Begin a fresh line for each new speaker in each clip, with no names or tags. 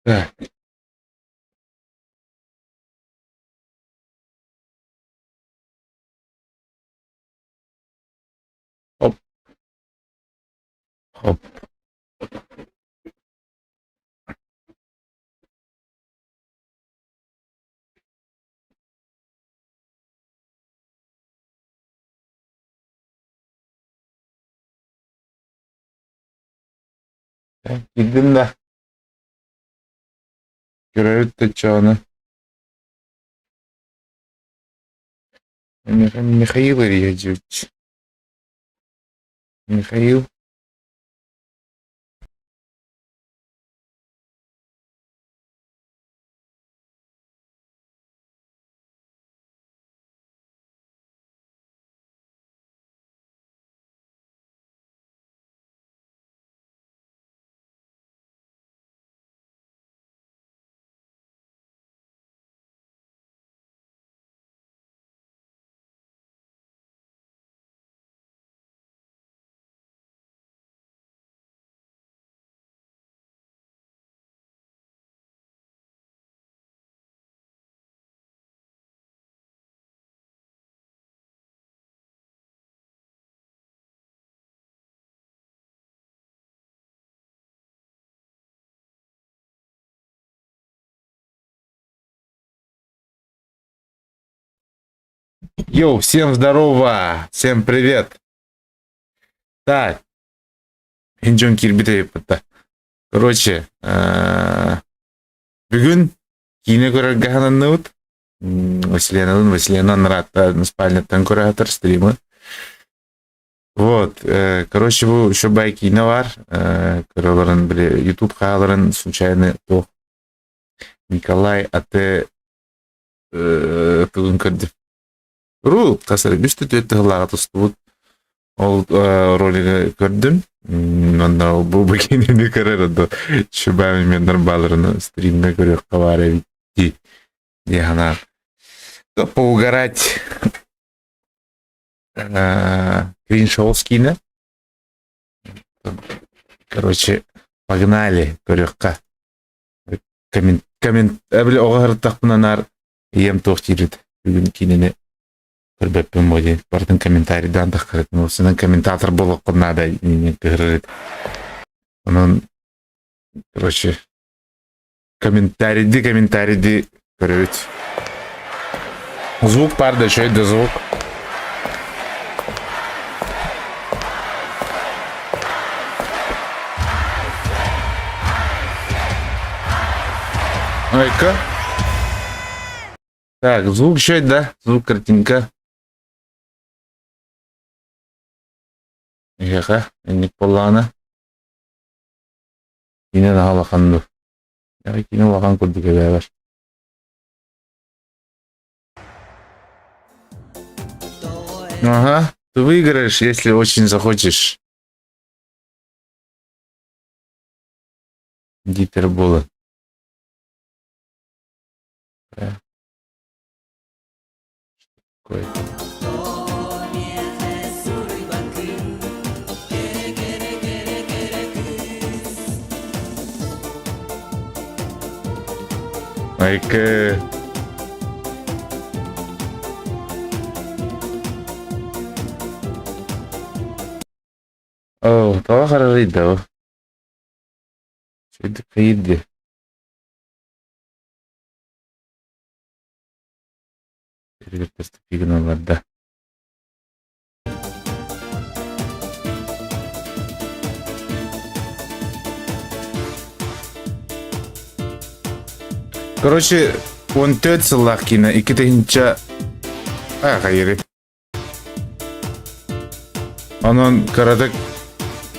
Так. Хоп. Хоп. Киирдим да. Көрөбүт да чоону. Михаил Ильич. Михаил. Йоу, всем здорово! Всем привет! Так, дьон киирбит эбиппит Короче, бүгүн киинэ көрөргө сананныбыт. Василеналын Василена Наратта спальняттан көрө сатар стримы. Вот, короче, бу еще бай киинэ бар. Көрөлөрүн били YouTube хааларын случайно туох Николай аты тугун көрдүм. Ру, хас эрэ үс да түөрт тыһылааҕа тустубут. Ол ролигы көрдүм. Онно бу бу киинэни көрөр оду шубами мен бааларын стримҥэ көрүөххэ баар эбит дии дии санаан. Поугарать Кринж киинэ. Короче, погнали көрүөххэ. Коммент, коммент, били оҕо сырыттахпына наар ийэм туох диирит бүгүн киинэни көрбөппүн буо диэн барытын комментарийдаан таххарытын уопсайынан комментатор буолуоххун наада диэн кыһырырыт. Онон короче комментарийди комментарийди көрөбүт. Звук бар да үчүгэй да звук. Айка. Так, звук еще да? Звук картинка. Эһиэхэ, инник буоллаҕына. Киинэ наһаа улахан дуу? Киинэ улахан курдук эбээбэр. Ага, ты выиграешь, если очень захочешь. Гипербола. Что такое? Айка. Оо, тоҕо харарыйда ол? Сүйдүк кыйырды. Гыналлар да. Короче, 14 сыллаах киинэ 2000 хайыры. Онон кыратык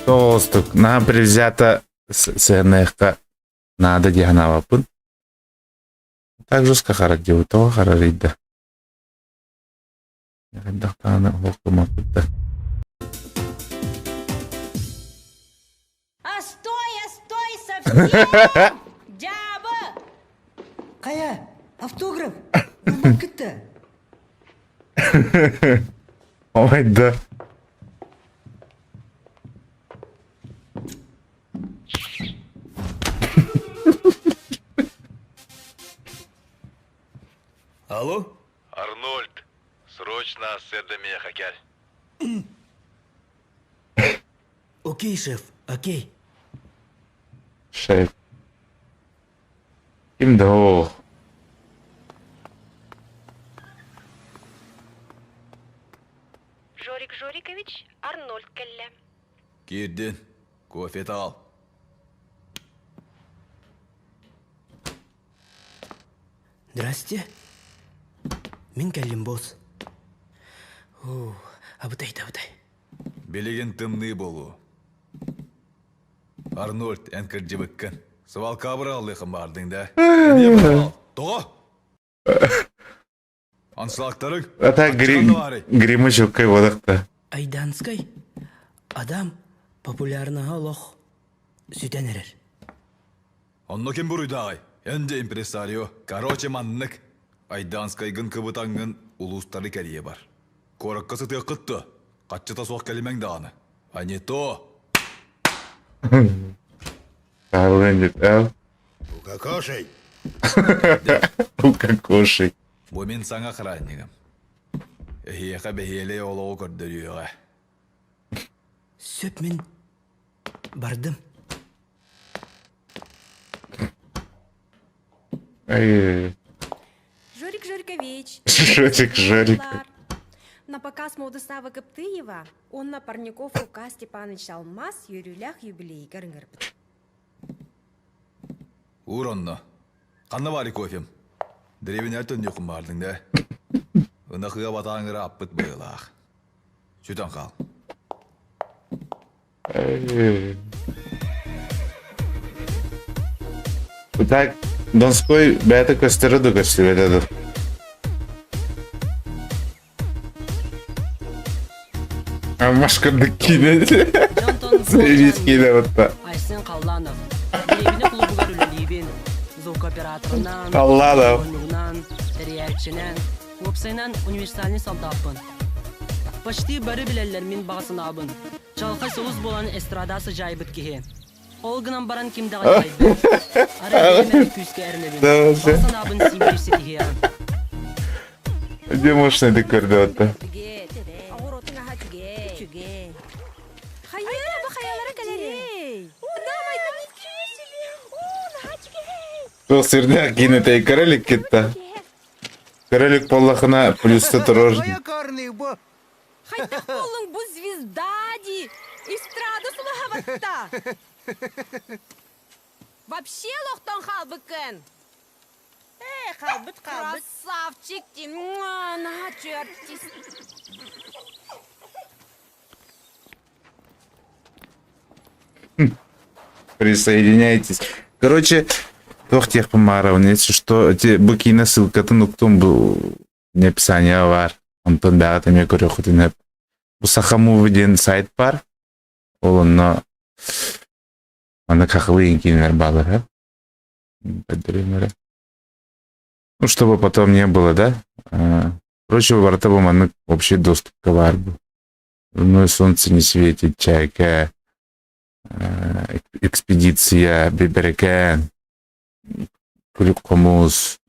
тоҕустук наһаа предвзято сыаныахха наада дии санаабаппын. Так жестко харат диэбит тоҕо харарыйда? Хайдах даҕаны олох гыммаппыт да.
А стой, а стой совсем! Дьаабы!
Хайа, автограф! Ылбат кытта.
Ой, да.
Сарсыарда миэхэ кэл.
Окей, шеф, окей.
Шеф. Ким да оох.
Жорик Жорикович Арнольд кэллэ.
Киирдин. Кофе ал.
Здрасте. Мин кэллим, босс. Оо, абытай да абытай.
Билигин тымныы буолуо. Арнольд, эн кырдьыбыккын. Свалка быраҕыллыаххын баҕардыҥ да? Эмиэ быраҕал. Тоҕо? Аншлактарыҥ?
А так гримы чөккөй буолахта.
Айданскай адам популярнаһа олох сүтэн эрэр.
Онно ким буруйдааҕый? Эн де импресарио. Короче, маннык. Айданскайгын кыбытаҥҥын улуустары кэрийэ бар. Куоракка сытыаххыт дуо? Хаччыта суох кэлимэҥ даҕаны. А не то.
Ал.
Укакошей.
Укакошей.
Бу мин саҥа охраннигым. Эһиэхэ бэһиэлэй олоҕу көрдөрүөҕэ.
Сөп мин бардым.
Ай.
Жорик Жорькович.
Жорик Жорик.
На показ Молдослава Кыптыева уонна Парников Лука Степанович Алмаз үөрүүлээх юбилейгар ыҥырбыт.
Уур онно. Ханна баарый кофем? Дэриэбинэҕэ төннүөххүн баҕардыҥ да? Ынах ыа батаан ырааппыт быһыылаах. Сүтэн хаал.
Так, Донской бэйэтэ көстөрө да көстүбэтэ да. Машкырдык киинэ. Заебись киинэ батта.
Айсен Халланов. Дэриэбинэ клубугар үлэлиибин. Звукооператорынан,
Халланов.
тэрийээччинэн, уопсайынан универсальный солдаппын. Почти бары билэллэр мин баҕа санаабын. Чалхай сулус буолан эстрада сыдьаайбыт киһи. Ол гынан баран ким даҕаны айбыт. Арай бэйэм эрэ күүскэ эрэнэбин. Баҕа санаабын сиимдиир ситиһиэҕим.
Где можно это көрдө
Оҕуротун аһа үчүгэй. Хайа, бу хайалара кэлэрий?
Туох сирдээх киинэтэй көрө китта. Көрө илик буоллахына плюста турар.
Хайдах буоллуҥ бу звезда дии! Эстрада сулаһабатта! Вообще олохтон хаалбыккын!
Ээ, хаалбыт, хаалбыт.
Красавчик ти! Наһаа артист!
Присоединяйтесь. Короче, туох диэхпин баҕарабын, если что, эти бу киинэ ссылкатын уктум бу не описание баар. Онтон бэҕэ эмиэ көрүөххүтүн Бу Саха Movie диэн сайт баар. Ол онно манна хахылы киинэлэр бааллар. Көрдөрүм эрэ. Ну, чтобы потом не было, да? Короче, барыта бу маннык общий доступка баар бу. Лунное солнце не светит, чайка, экспедиция, бэбэрэкээн, күлүк хомус.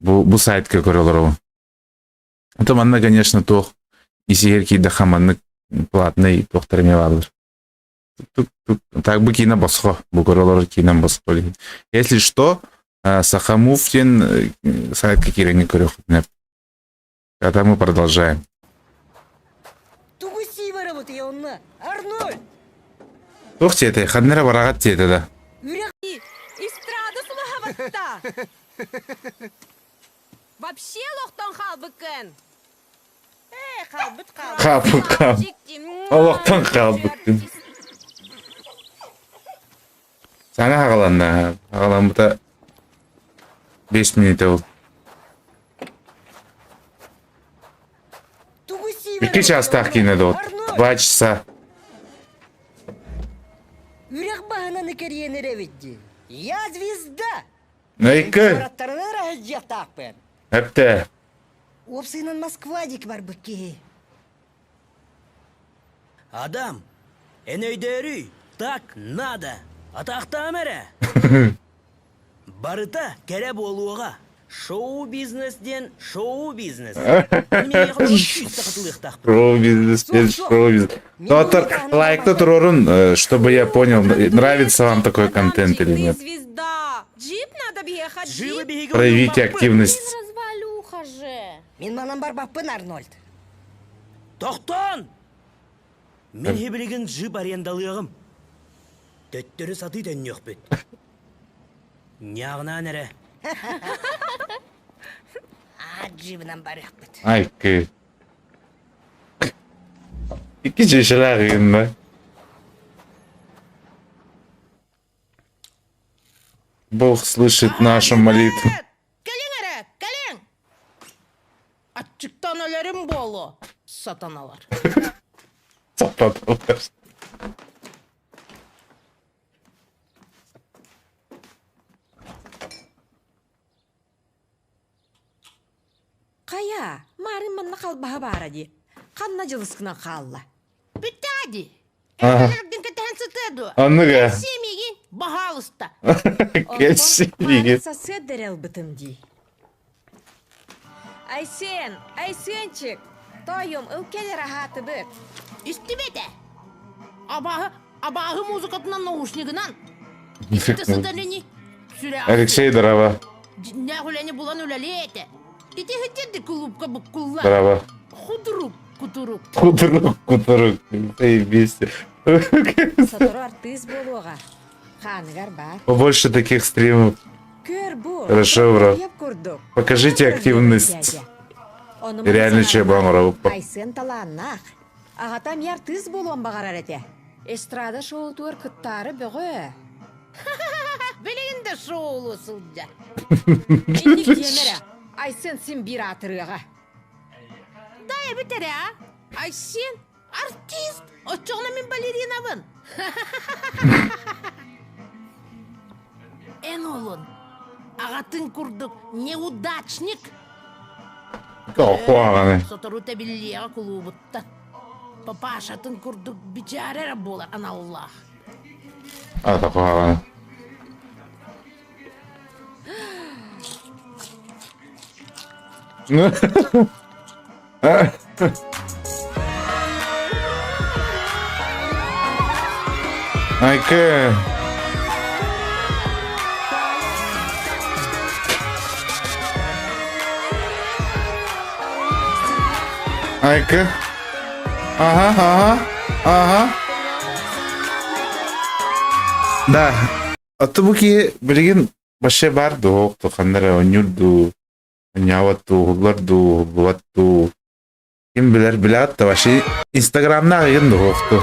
Бу, бу сайтка көрө олоробун. Это манна, конечно, туох исиһэр киирдэххэ маннык платный туохтар эмиэ бааллар. Так бу киинэ босхо, бу көрө олорор киинэм босхо. Если что, Сахамув диэн сайтка киирэҥҥин көрүөххүтүнэ. Когда мы продолжаем.
Тугу сии барабыт онно? Арнольд!
Туох диэтэй, ханна эрэ бараҕат диэтэ да.
Үрэх
Эстрада сулаһабатта! Вообще олохтон хаалбыккын!
Ээ, хаалбыт, хаалбыт.
Хаалбыт, хаалбыт. Олохтон хаалбыккын. Саҥа аҕаланна. Аҕаламмыта 5 минутэ ол.
Тугу сии
Икки чаастаах киинэ да Два часа.
Үрэх баһынан кэрийэн эрэбит дии. Я звезда!
Найкы!
Куораттарынан ыраһыдьыахтаахпын.
Эптэ.
Уопсайынан Москва диэки барбыт киһи.
Адам, эн өйдөөрүй, так надо. Атаахтаам эрэ. Барыта кэрэ буолуоҕа.
Шоу-бизнес диэн шоу-бизнес. Ону миэхэ күүстэ хатылыахтаахпын.
Шоу-бизнес диэн шоу-бизнес. Доктор, лайкта турорун, чтобы я понял, нравится вам такой контент или нет.
звезда! Джип надо ехать, джип!
Проявите активность.
Развалюха же!
Мин манан барбаппын, Арнольд.
Тохтон! Мин хибилигин джип арендалыаҕым. Төттөрү сатыы төннүөхпүт. Ньааҕынаан эрэ.
Аа, джибынан барыахпыт.
Айкы. Икки чүөчэлээх гынна. Бог слышит нашу молитву.
Кэлиҥ эрэ, кэлиҥ! Аччыктан өлөрүм буолуо, сатаналар.
Сатаналар.
Хайа, марын манна халбаһа баара дии. Ханна дьылыскынан хаалла?
Бүтээ дии.
Ага.
Эргэлэргин кэтэһэн сытыа дуо?
Оннук ээ.
Кэлсиэ миигин, баһаалыста.
Кэлсиэ миигин.
Сасыат дэрэ ылбытым дии. Айсен, Айсенчик, тоойум, ыл кэлэр аһаатыбыт.
Истибэтэ. Абааһы, абааһы музыкатынан наушнигынан. Истэ сытар ини. Сүрэ
Алексей, здорово.
Дьиннээх үлэни булан үлэлиэ этэ. Ити сылдьарды кулуупка буккулла.
Здорово.
Худрук, кутурук.
Кутурук, кутурук. Заебись.
Сотору артыыс буолуоҕа. Хааныгар баар.
Побольше таких стримов.
Көр бу.
Хорошо, бро.
Киэп курдук.
Покажите активность.
Ону
Реально че баҥарабыппа.
Айсен талааннаах. Аҕата эмиэ артыыс буолуон баҕарар этэ. Эстрада шоутугар кыттаары бөҕө.
Билигин да шоулуу сылдьар.
Инник диэмэ эрэ. Айсен син биир аатырыаҕа.
Да эбит эрэ, а? Айсен артист! Оччоҕуна мин балеринабын. Эн олун аҕатын курдук неудачник.
Куһаҕаны.
Сотору тэбиллиэҕэ кулуубуттан. Папашатын курдук бичээрэ эрэ буолар аналлаах.
Ата куһаҕаны. Айкы. Айкы. Ага, ага, ага. Да. А бу киһи билигин вообще бар дуо, ханна эрэ оонньуур дуу, оонньообот дуу, уһуллар дуу, уһуллубат дуу. Ким билэр, билээт да вообще Инстаграмнаах игин дуһуохту.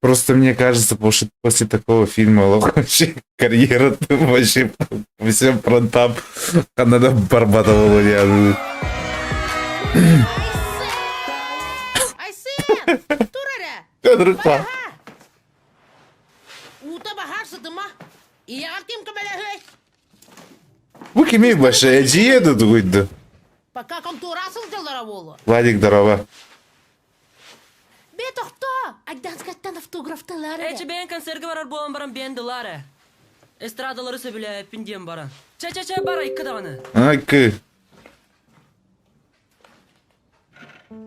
Просто мне кажется, после, после такого фильма вообще карьера вообще по всем фронтам Канада барбатова я.
Айсен! Тур эрэ!
Федор
Бараха! Уута баһаар сытыма! Ийэҕэр ким көмөлөһүөй?
Бу кимий вообще? Эдьиийэ да дугуйду.
Пока контура сылдьаллара буолуо.
Владик, здорово.
Бе тохтоо! Айдаанскаттан автографталар эрэ.
Эчи бэйэн концерга барар буолан баран бэйэн дылаар ээ. Эстрадалары сөбүлээппин диэн баран. Чэ-чэ-чэ бар айкы даҕаны.
Айкы.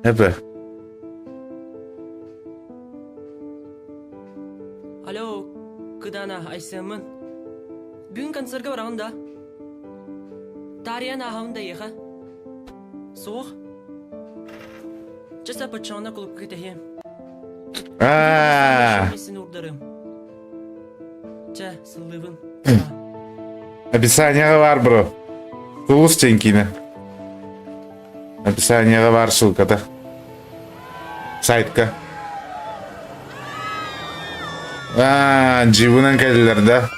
Эбэ.
Алло, Кыдана, Айсеммын. Бүгүн концерга бараҕын да? Таарыйан ааһабын да эйиэхэ? Суох. Чэ саппаччаҕына кулупка кэтэһиэм.
Аа.
Миссин уурдарым. Чэ, сыллыыбын.
Описаниеҕа баар бро. Тулус чэҥкиинэ. Описаниеҕа баар ссылката. Сайтка. Аа, джибынан кэллилэр да.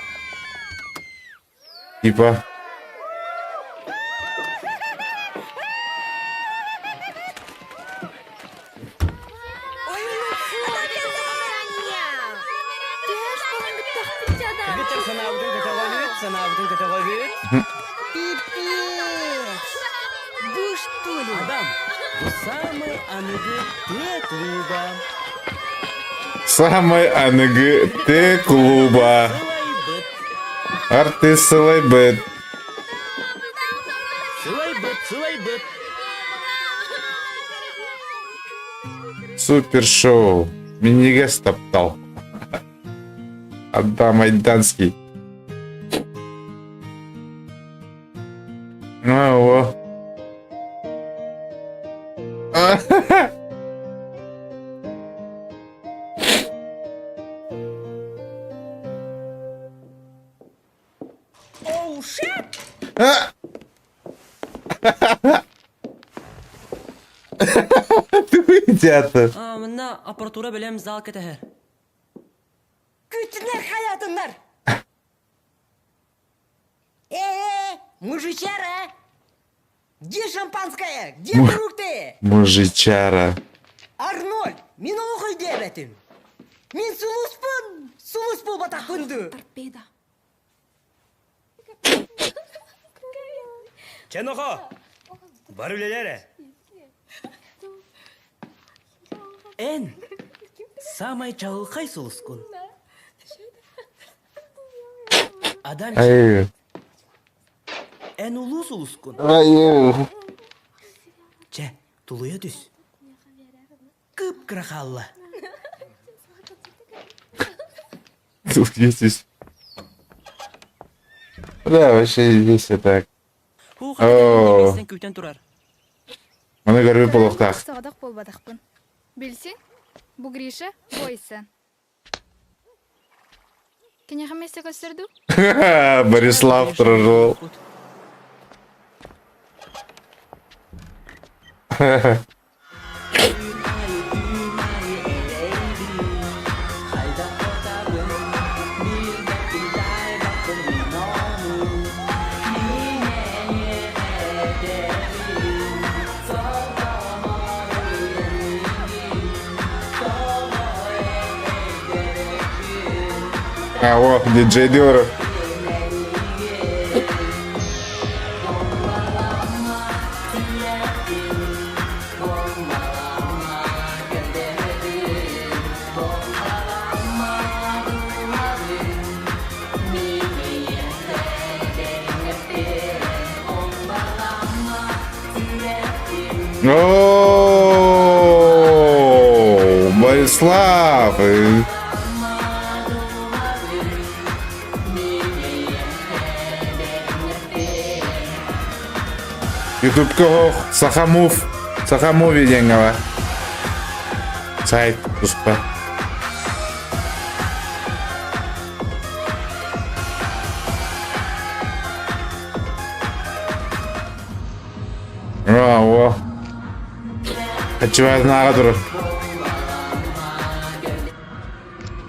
Типа.
Кыргыттар санаабытын көтөҕөбүт, санаабытын көтөҕөбүт.
Пипец! Вы что ли?
Адам, бу самый аныгы Т-клуба.
Самый аныгы Т-клуба.
Сылайбыт.
Артист сылайбыт. Супер шоу. Минньигэс таптал. Адам Айданский. А, о.
Оу, shit!
Театр.
Манна аппаратура бэлэм зал кэтэһэр.
Күүттүннэр хайаатыннар! Э-э, мужичара! Где шампанское? Где фрукты?
Мужичара.
Арнольд, мин олох өйдөөбөтүм. Мин сулуспун, сулус буолбатахпын дуу.
Торпеда.
Чэ, нохо! Бар үлэлэр Эн самай чаҕылхай сулускун. А дальше
Ай.
эн улуу сулускун.
Ай.
Чэ, тулуйа түс. Кып-кыра хаалла.
Тут есть Да, вообще здесь это. Оо.
күүтэн турар.
Маны көрбүт буолуохтаах.
Соҕотох буолбатахпын. Билсин, бу Гриша бойсан. Киниэхэ миэстэ көстөр дуу?
Борислав прожил. А, о, диджей Дюра. О, Борислав! Ютубка оһох Саха Мув, Саха Муви диэҥҥэ бар. Сайт туспа. О, Ачыбаатынааҕа турар.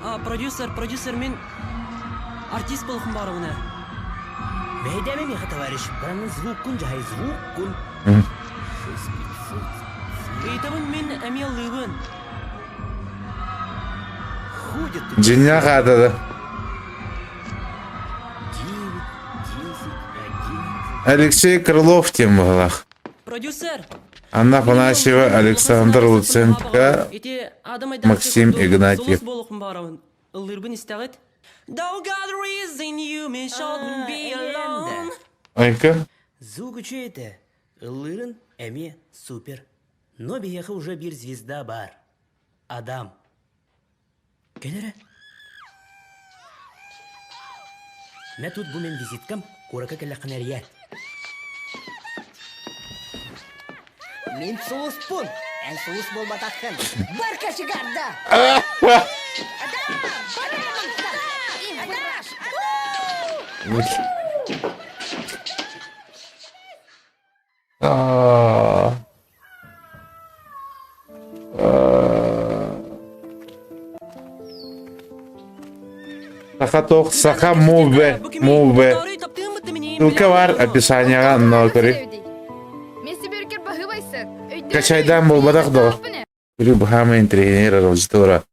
А, продюсер, продюсер мин артист болохум барыбына.
Мэйдэми миэхэ товарищ, баранын звуккун дьаһай звуккун.
Ыйытабын мин эмиэ ыллыыбын.
Ходят тут.
Дьиҥнээх аата да.
9, 10, 11.
Алексей Крылов диэн быһалаах.
Продюсер!
Анна Афанасьева, Александр Луценко, Максим Игнатьев.
Ыллыырбын истэҕит? Though God reason you may shouldn't be alone.
Айка?
Звук үчүгэй Ыллыырын эмиэ супер. Но биһиэхэ уже биир звезда баар. Адам. Кэлэрэ. Мэ тут бу мин визиткам, куоракка кэллэххинэ эрийээр.
Мин сулуспун, эн сулус буолбатаххын. Бар кочегарда!
Аа. Саха туох саха муве муве Ссылка бар описанияҕа онно көрүй. Качайдаан буолбатах доҕор. Көрүү баһаамай интэриэһинэй аралдьыталара.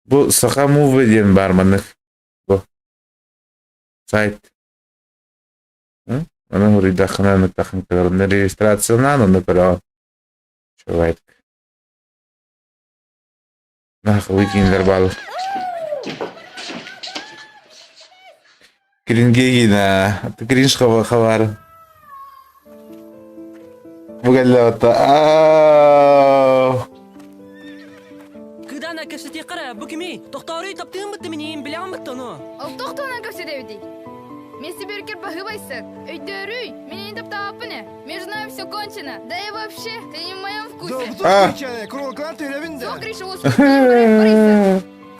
Бу Саха Муве диэн баар маннык. Бу сайт. Аны хоруйдаххына ыныктаххын кыһарына регистрациялаан онно көрөҕүн. Чувак. Нахылы кинилэр бааллар. Крингегина. Кринж хабар. Бу кэллэ ау.
Кэпсэтиэххэ эрэ, бу кимий? Тохтооруй, таптыым бытты миниин, билэҕин бытты ону.
Ол тохтоонон кэпсэтэбитий? Мен сибиркер баһыыбайсык. Өйдөөрүй, мин эйин таптаабаппын ээ. Между нами все кончено. Да и вообще, ты не в моем вкусе.
А!
Куролкалан түһэрэбин да.
Суох, Гриша, уус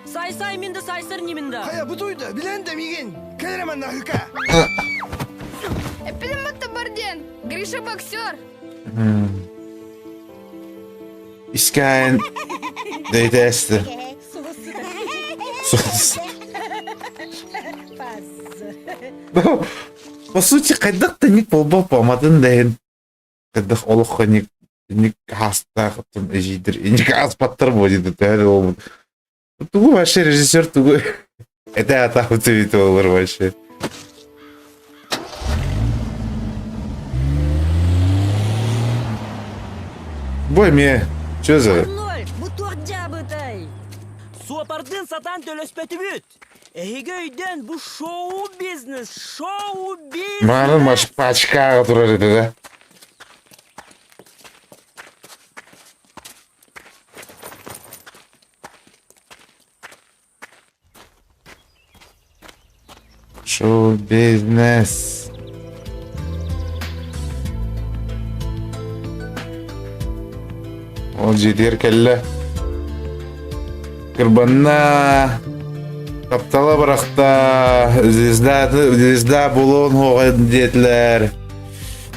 Сай-сай, мин да сайсар нимин да.
Хайа бутуйда, билэн да мигин. Кэлэрэ манна хыка.
Эппитим батта бар диэн. Гриша боксер.
Искаэн дэйдээсти. По сути, хайдах да ник буолбат буолматын да иһин хайдах олоххо ник ник хаастаах эжийдер ник ааспаттар буо диэтэ төһө да буолбут. Тугу вообще режиссер тугу это атаабыт эбит буолар вообще. Бу эмиэ что за
Ноль, бу туох дьаабытай? Суопардын сатаан төлөспөтүбүт. Эһиги өйдөөн бу шоу-бизнес, шоу-бизнес!
Мааны маш пачкаға турар еді да. Шоу-бизнес. Ол дьиэтигэр кэллэ. Кырбанна таптала бырахта, звезда, звезда булуон хуоҕа диэтилэр.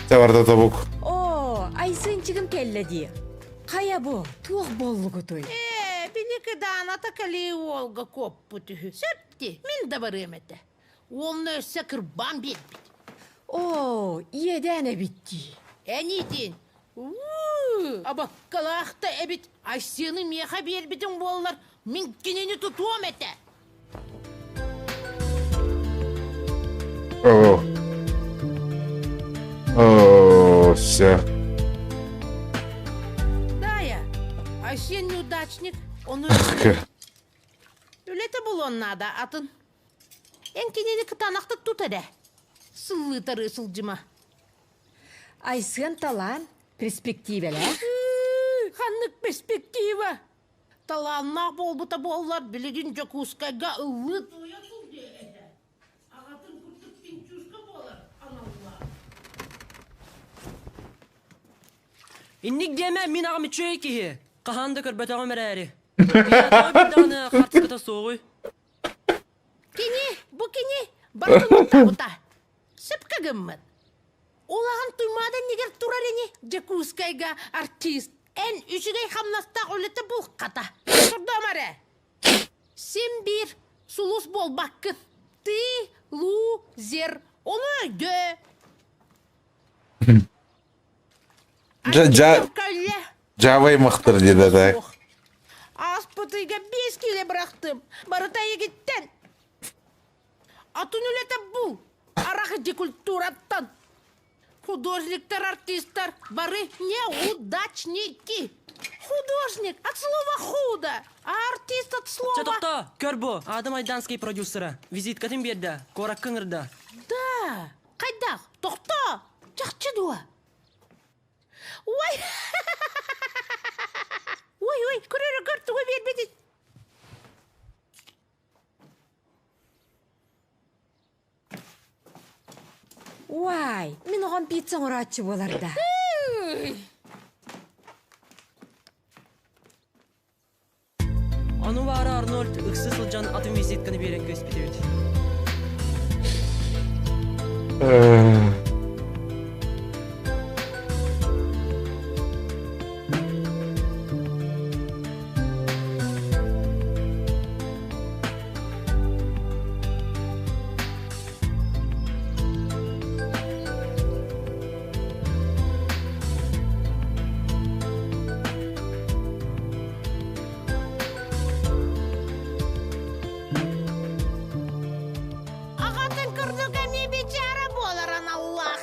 Чабарда тобук.
Оо, Айсынчыгым кэллэ дии. Хайа бу, туох буоллугутуй?
Ээ, били кыдааната кэлии уолга куоппут үһү. Сөп дии, мин да барыам этэ. Уолна өссө кырбаан биэрбит.
Оо, иэдээн эбит дии.
Эниитин, уу, абаккалаах да эбит, Айсены миэхэ биэрбитиҥ буоллар, мин кинини тутуом этэ.
О. О, все.
Дая, Айсен неудачник, он Үлэтэ булуон наада атын. Эн кинини кытаанахтык тут эрэ. Сыллыытары сылдьыма.
Айсыан талаан перспективэлээх.
Ханнык перспектива? Талааннаах буолбута буоллар, билигин Дьокуускайга ыллыы туойа сылдьыа этэ. Аҕатын курдук пинчушка буолар аналлаах.
Инник диэмэ, мин аҕам үчүгэй киһи. Хаһан да көрбөтөҕүм эрээри. Ийэ даҕаны хартыската суоҕуй.
Кини, бу кини барытын уттаабыта. Сөпкө гыммыт. Улахан Туймаада иннигэр турар ини Дьокуускайга артист. Эн үчүгэй хамнастаах үлэтэ булката. Турдом эрэ. Син биир сулус буолбаккын. Ты лузер. Ону өйдөө.
Жа Жабай махтар диэдэ так.
Ааспыт ыйга биэс киилэ бырахтым. Барыта эйигиттэн. Атын үлэтэ бул. Арах культураттан. Художниктар, артистар бары неудачники. Художник от слова худо, а артист от слова...
Чэ, тохтоо, көр бу, Адам Айданский продюсера. Визиткатын биэрдэ, куоракка ыҥырда.
Да, хайдах, тохтоо, чахчы дуо? Ой! Ой, ой, көрөрө көр тугу биэрбитин.
Уай, мин оҕом пицца оҥорооччу буолар да.
Ону баара Арнольд ыксы сылдьан атын визитканы биэрэн көспүт эбит.
Аҕатын курдук эмиэ бичара буолар аналлаах.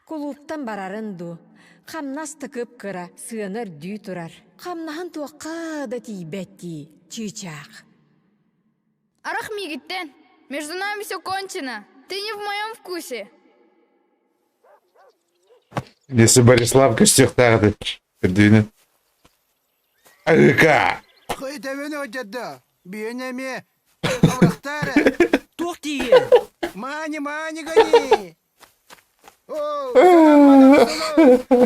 Кулууптан барарын дуу, хамнас тыкып кыра, сыана үрдүү турар. Хамнаһын туохха да тиийбэт дии, чыычаах.
Арах миигиттэн. Между нами все кончено. Ты не в моем вкусе.
Если Борислав көстүөхтээх этэ. Үрдүүнү. Ыка!
Хыйтэбин өтөдө. Биэн эмиэ. Абырахтаары.
Туох тиийэн?
Мани, мани гони!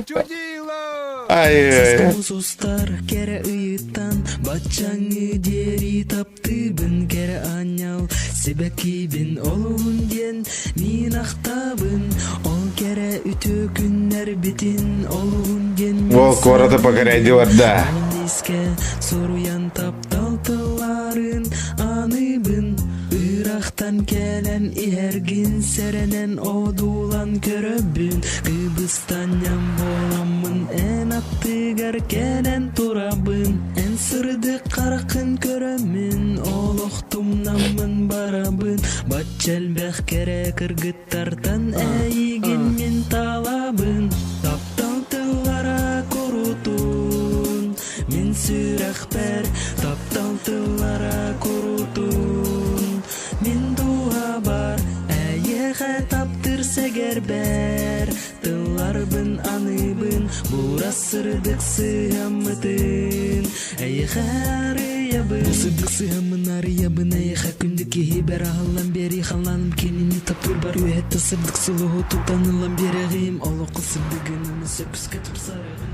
Чудило!
Ай-ай.
Сустар кэрэ ыйыттан баччаҥы диэри таптыыбын кэрэ аанньал сибэккибин олуһун диэн мин ахтабын ол кэрэ үтүө күннэрбитин олуһун диэн
Ол куораты покоряйдылар да.
Искэ суруйан таптал тылларын аныыбын Ырахтан кэлэн иһэргин сэрэнэн одуулан көрөбүн Кыбыстанньам буоламмын эн аттыгар кэлэн турабын Эн сырдык хараххын көрөммүн олох тумнаммын барабын Бачча элбэх кэрэ кыргыттартан эйигин мин талабын Таптал тыллара курутун Мин сүрэхпэр таптал тыллара курутун Мин дууһабар эйиэхэ таптыыр сэгэрбэр Тылларбын аныыбын бурас сырдык сыһыаммытын Эйиэхэ арыйабын Бу сырдык сыһыаммын арыйабын Эйиэхэ күндү киһибэр аһыллан биэрии Халлааным кинини таптыырбар Үөһэттэн сырдык сулуһу тутан ылан биэрэҕим Олоххо сырдыгын аны сөпүскэ тупсарыҕым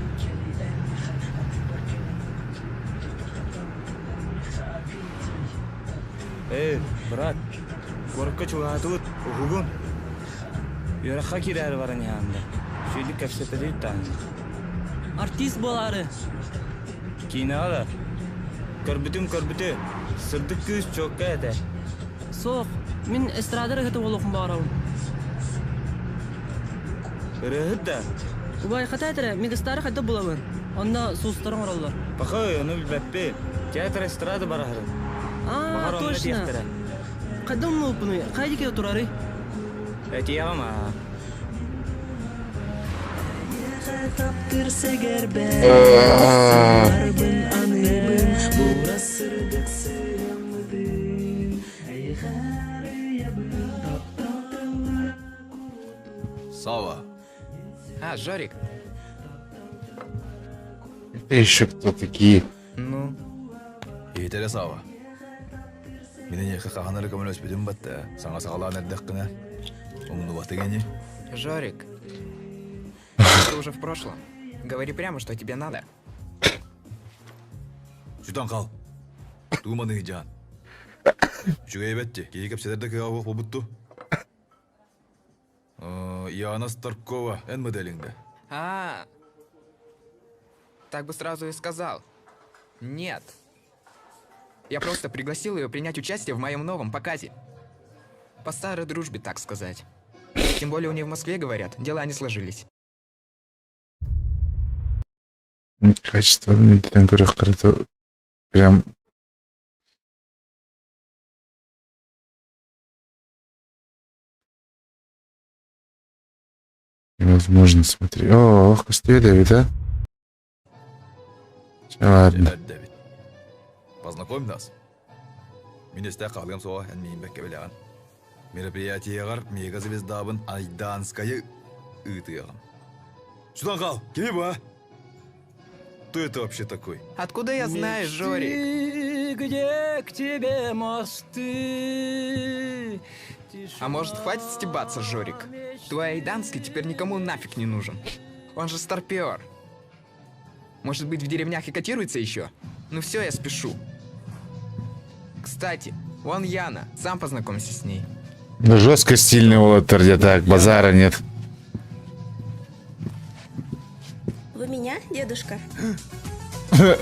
Эй, брат, куоракка чугаһаатыбыт, уһугун. Үөрэххэ киирээри баран иһэҕин да, сүүрдүк кэпсэтэлиир даҕаны.
Артист буолаары.
Киинэҕэ да? Көрбүтүм көрбүтү, сырдык кыыс чуокка этэ.
Суох, мин эстрада ырыаһыта буолуохпун баҕарабын.
Ырыаһыт да?
Убай, хата этэрэ, мегастары хайдах булабын? Онно суустары оҥороллор.
Пахай, ону билбэппин. Театр эстрада бараһарын.
Аа,
Баҕар онно
точно.
этиэхтэрэ.
Хайдах умнубуппунуй? Хайа диэки турарый?
Этиэҕим аа.
Таптыр сэгэрбэр Барбын аныыбын Бурас сырдык сыһыаммытын Эйиэхэ арыйабын Таптал тыллара
Сава.
А, Жорик.
Это еще кто такие?
Ну?
Иһитэрэ Сава. Мин эйиэхэ хаһан эрэ көмөлөспүтүм батта. Саҥа саҕалаан эрдэххинэ. Умнубатыҥ ини.
Жорик. Это уже в прошлом. Говори прямо, что тебе надо.
Сүтэн хаал. Тууманы ыйдьаан. Үчүгэй эбэтти. Киһи кэпсэтэр да кыаҕа суох буолбутту. Яна Старкова, эн моделиҥ да?
А, так бы сразу и сказал. Нет. Я просто пригласил ее принять участие в моем новом показе. По старой дружбе, так сказать. Тем более у нее в Москве, говорят, дела не сложились.
Качество көрөхтөрө прям невозможно смотреть. О, ох, көстүө да? Ладно.
Дэвид. Познакомь нас. Мин истэ хаалыам суоҕа эн миин бэккэ билэҕин. Мероприятиеҕар мега-звездабын Айдаанскайы ыытыаҕым. Сюда хаал, кими бу, а? Кто это вообще такой?
Откуда я знаю, Жорик?
Где к тебе мосты?
А может, хватит стебаться, Жорик? Твой Айданский теперь никому нафиг не нужен. Он же старпер. Может быть, в деревнях и котируется еще? Ну все, я спешу. Кстати, вон Яна, сам познакомься с ней.
Ну, жестко стильный уолаттар так, базара нет.
Вы меня, дедушка?
О.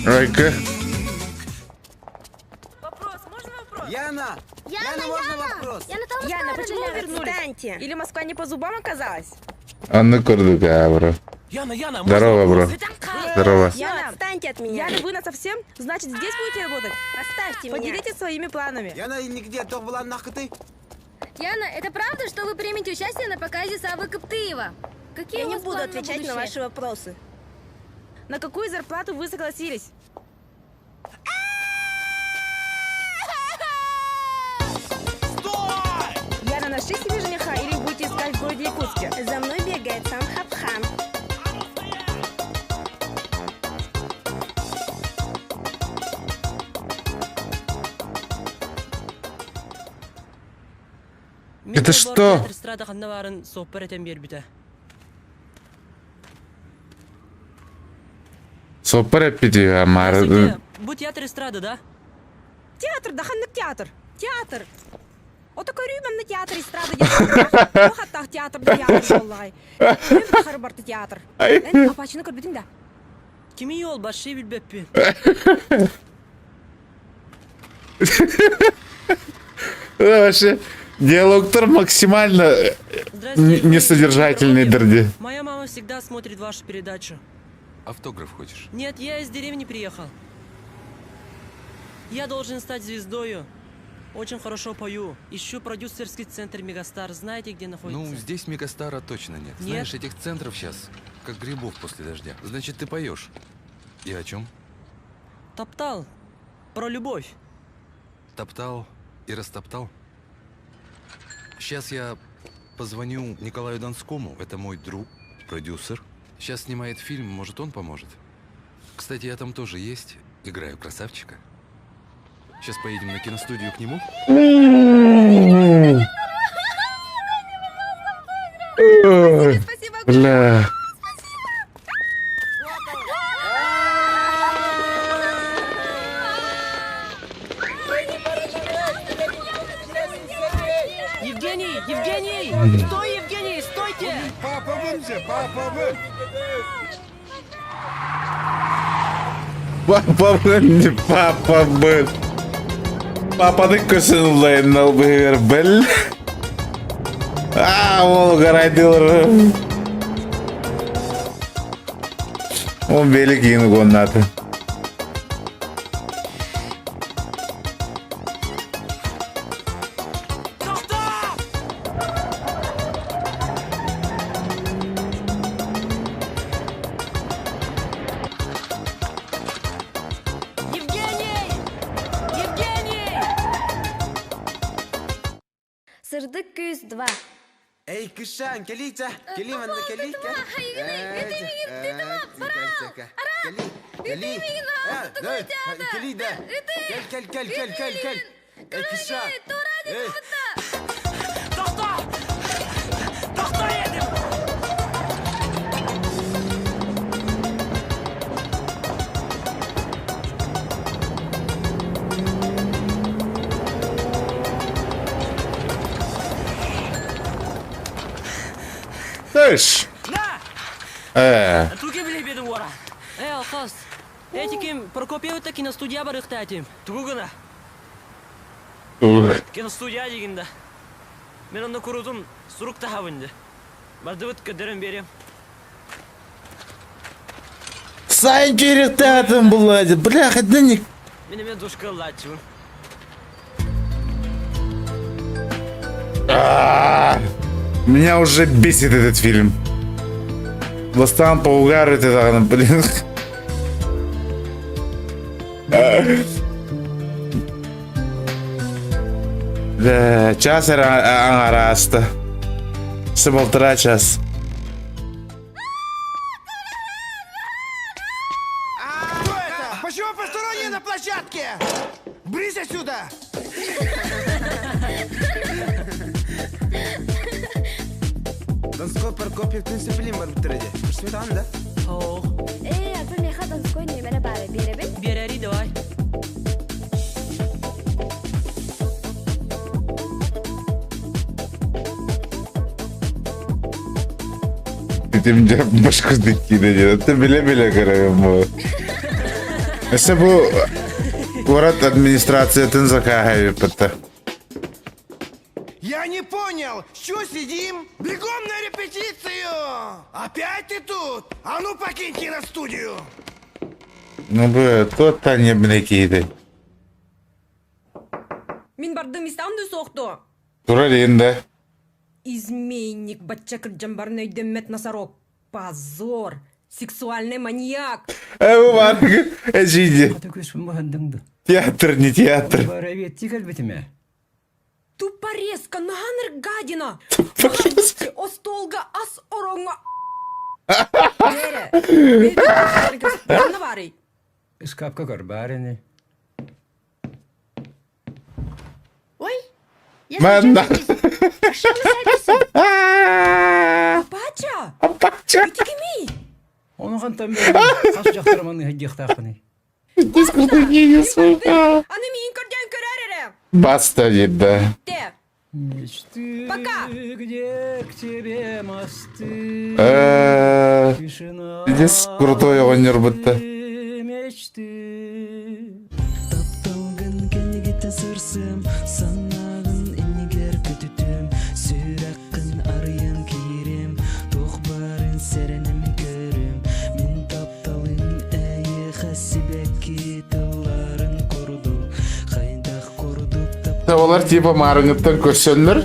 Райка.
Яна!
Яна,
можно вопрос?
Яна, Яна, почему вы вернулись? Отстаньте. Или Москва не по зубам оказалась?
Анны курдук, а, бро.
Яна, Яна,
Здорово, бро. Здорово.
Яна, отстаньте от меня.
Яна, вы на совсем? Значит, здесь будете работать?
Оставьте меня.
Поделитесь своими планами.
Яна, нигде тоқ буланнахкыты.
Яна, это правда, что вы примете участие на показе Савы Коптыева? Какие
Я
у
не
вас
буду
планы на
отвечать на
будущее?
ваши вопросы.
На какую зарплату вы согласились? Яна, нашли себе жениха или будете искать в городе Якутске?
За мной бегает сам Хапхан.
Это что?
Эстрада ханна баарын суоппар этэн биэрбитэ.
Суоппар эппит Мара.
Бу театр эстрада, да?
Театр, да ханнык театр. Театр. Ото көрүү манна театр эстрада диэн. Хаттах театр да театр буоллаҕай. Мен харбарты театр. Эн апачыны көрбүтүң да.
Кими ол башшы билбеппин.
Вообще, диалогтар максимально э, несодержательный дырди.
Моя мама всегда смотрит вашу передачу.
Автограф хочешь?
Нет, я из деревни приехал. Я должен стать звездою. Очень хорошо пою. Ищу продюсерский центр Мегастар. Знаете, где находится?
Ну, здесь Мегастара точно нет.
Нет?
Знаешь, этих центров сейчас, как грибов после дождя. Значит, ты поешь. И о чем?
Топтал. Про любовь.
Топтал и растоптал? Сейчас я позвоню Николаю Донскому. Это мой друг, продюсер. Сейчас снимает фильм, может, он поможет. Кстати, я там тоже есть. Играю красавчика. Сейчас поедем на киностудию к нему.
Ой, Бля.
Евгений! Евгений!
М.
Стой, Евгений! Стойте!
Папа бымся, папа бым.
Папа был, не папа был. Папаны көсін бігер біл. А, ол гарайдылар. Ол белі кейін гоннаты.
Евгений! Евгений!
Сырдык күүс 2.
Эй, кышан, кэлиий, кэлиий манна кэлиий. Кэлиий, кэлиий. Кэлиий да. Кэл, кэл, кэл, кэл, кэл, кэл. Эй, кыша. Эй.
Тохтоо едим!
Слышь.
На!
Э,
Туги биле бедим вара. Эй, алкас. Эти ким Прокопьевта киностудия барыхта этим. Тугу гына. Киностудия дегенде. Мен онда курутун сурук тахабынды. Бардыбыт көдөрөн берем.
Сайн керектатын булады. Бля, не
Мен эме душка лачыбын.
А, Меня уже бесит этот фильм. Бастан по угару это, блин. Да, час араста. С полтора час.
Кто это? Почему посторонние на площадке? Брысь отсюда! Донской Прокопьев Цепелин бар биттереде. Көрсөт да?
О.
Э, аты меха Донской немере бары беребин?
Берери давай.
Ты мне башку дикки Ты биле-биле көрөм бу. Эсе бу город администрациятын закахай бітті.
Я не понял, что сидим? Бегом на репетицию! Опять ты тут? А ну покинь киностудию!
Ну бу туоттан ньиэбинэй киһитэй.
Мин бардым истэҕим да суох дуо?
Турар иһин да.
Изменник бачча кырдьан баран өйдөммөт носорог. Позор! Сексуальный маньяк!
Э, бу баар эжиди. Театр, не театр.
Бараветтик кэлбитиме.
Тупорезка, наһаныр гадина! Остуолга ас ороҥҥо Бэрэ, баарый?
Ыскаапка көр баар ини.
Ой, я
Манна.
Апача!
Апача!
Ити кимий?
Ону хантан бэйэм хас дьахтар маныһа диэхтаахпыный?
Аны миин көрдөөн көрөр эрэ.
Баста диир да.
Те.
Мечты,
Пока.
где к тебе мосты.
Э,
Тишина
Здесь крутой оҕонньор бытта.
мечты.
Тапталгын кэннигиттэн сырсым, санааҕын иннигэр көтүтүм, сүрэххин арыйан киирим, туох баарын сэрэнэмин көрүм, мин тапталым эйиэхэ сибэкки тылларын курдук, хайдах курдук
Табалар типа маарыҥыттан көрсөллөр.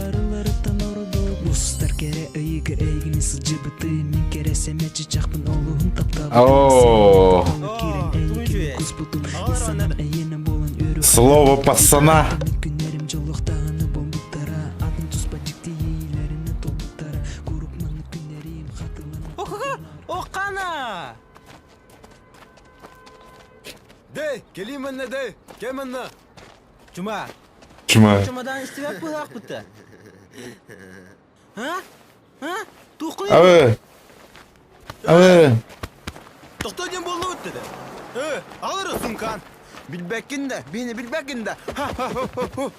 Устар кэрэ ыйыгар эйигини сылдьыбыты мин кэрэ сэмэ чычахпын олуһун
О,
таптабытым куспутум санам эйиэнэ буолан үөрү
Слово пацана.
күннэрим дьоллохтаҕына буолбуттара атын туспа дьикти иэйиилэринэн туолбуттара куруук маннык күннэрим хатылан
Охана!
Дэй, кэлиим манна дэй, кэл манна.
Чума.
Чума.
Чумадан истибэт быһаахпыта. А? А? Туоххун
Абы. Абы.
Тохтоо диэн буоллубут деді. Э, алыр сумкан. Билбэккин да, бини билбэккин да. Ха-ха-ха-ха.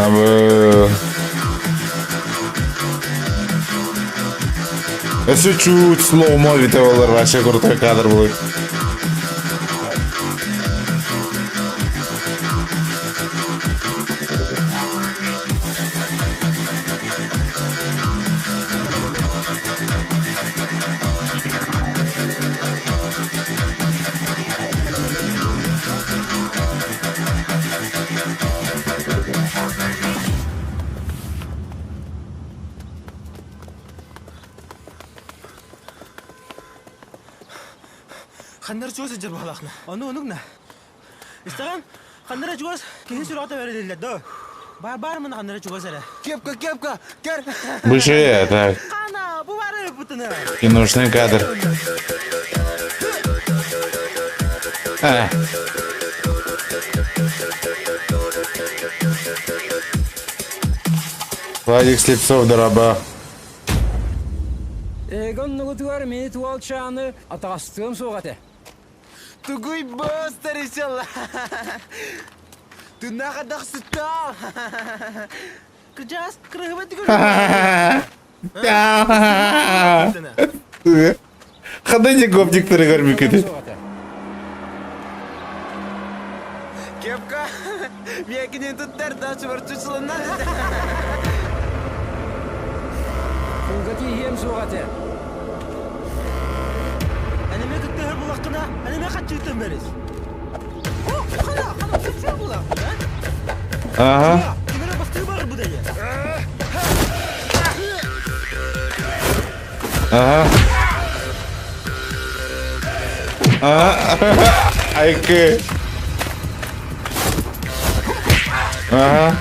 Абы. Өссө чуть слоумо битэ буолар вообще крутой кадр будет.
Ханнар чугас сылдьар баҕалаахна. Ону онук на. Истэҕин, ханнара чугас киһи сүрэҕэ бэриллэр доо. Баар баар мына ханнара чугас эрэ.
Кепка, кепка, кер.
Быше, так.
Хана, бу бары ыппытына.
Киношный кадр. А. Владик Слепцов, дороба.
Эгон нугутугар мини туалчааны атаҕастыам суох этэ.
Тугуй босс решил. Тынаха сытал.
Кырдьаҕас кырыһыбат
Ханна гопниктары көрбүккүтүй?
Кепка, миэкинин туттар да чугар чучулунна.
Тылга тииһиэм суох этэ.
Энеме кыттыһар булаххына, энеме хаччыытын бэрис. О, хана, хана, чүчү булах.
Ага.
Кимere бастыы бар бу дайа.
Ага. Ага. Айкы. Ага.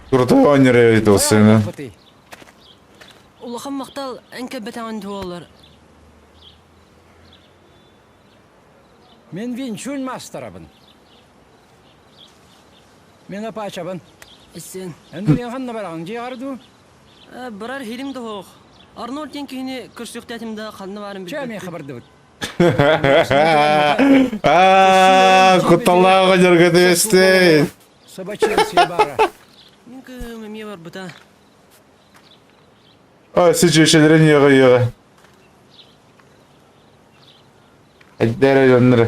Крутой оннер видел сына.
Улахан махтал эн кэлбэтэҕин туолар.
Мен винчун маастарабын. Мен апачабын.
Сен.
Эн билиэн ханна бараҕын дьиэҕэр дуу?
Барар хирим да хоох. Арнольд диэн киһини көрсүөхтээтим да ханна баарын
Чэ,
билбэппин.
мен хабардыбыт.
Аа, кутталлааҕа дьарга түбэстэ.
Собаченция баара.
Мин кыым эмиэ барбыта.
Ой, сичүөшелерин йоҕа йоҕа. Эддere дьоннору.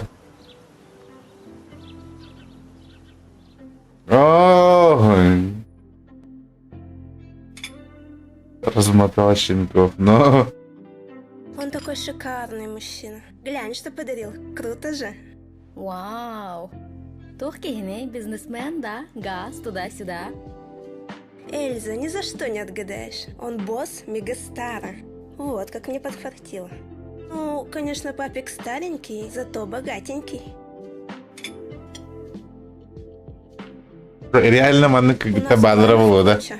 О, Размотал щенков, но...
Он такой шикарный мужчина. Глянь, что подарил. Круто же.
Вау! Туох киһини, бизнесмен, да? Газ туда-сюда.
Эльза, ни за что не отгадаешь. Он босс Мегастара. Вот как мне подфартило. Ну, конечно, папик старенький, зато богатенький.
Реально маннык
У нас
баадыра буолуо да?
куча.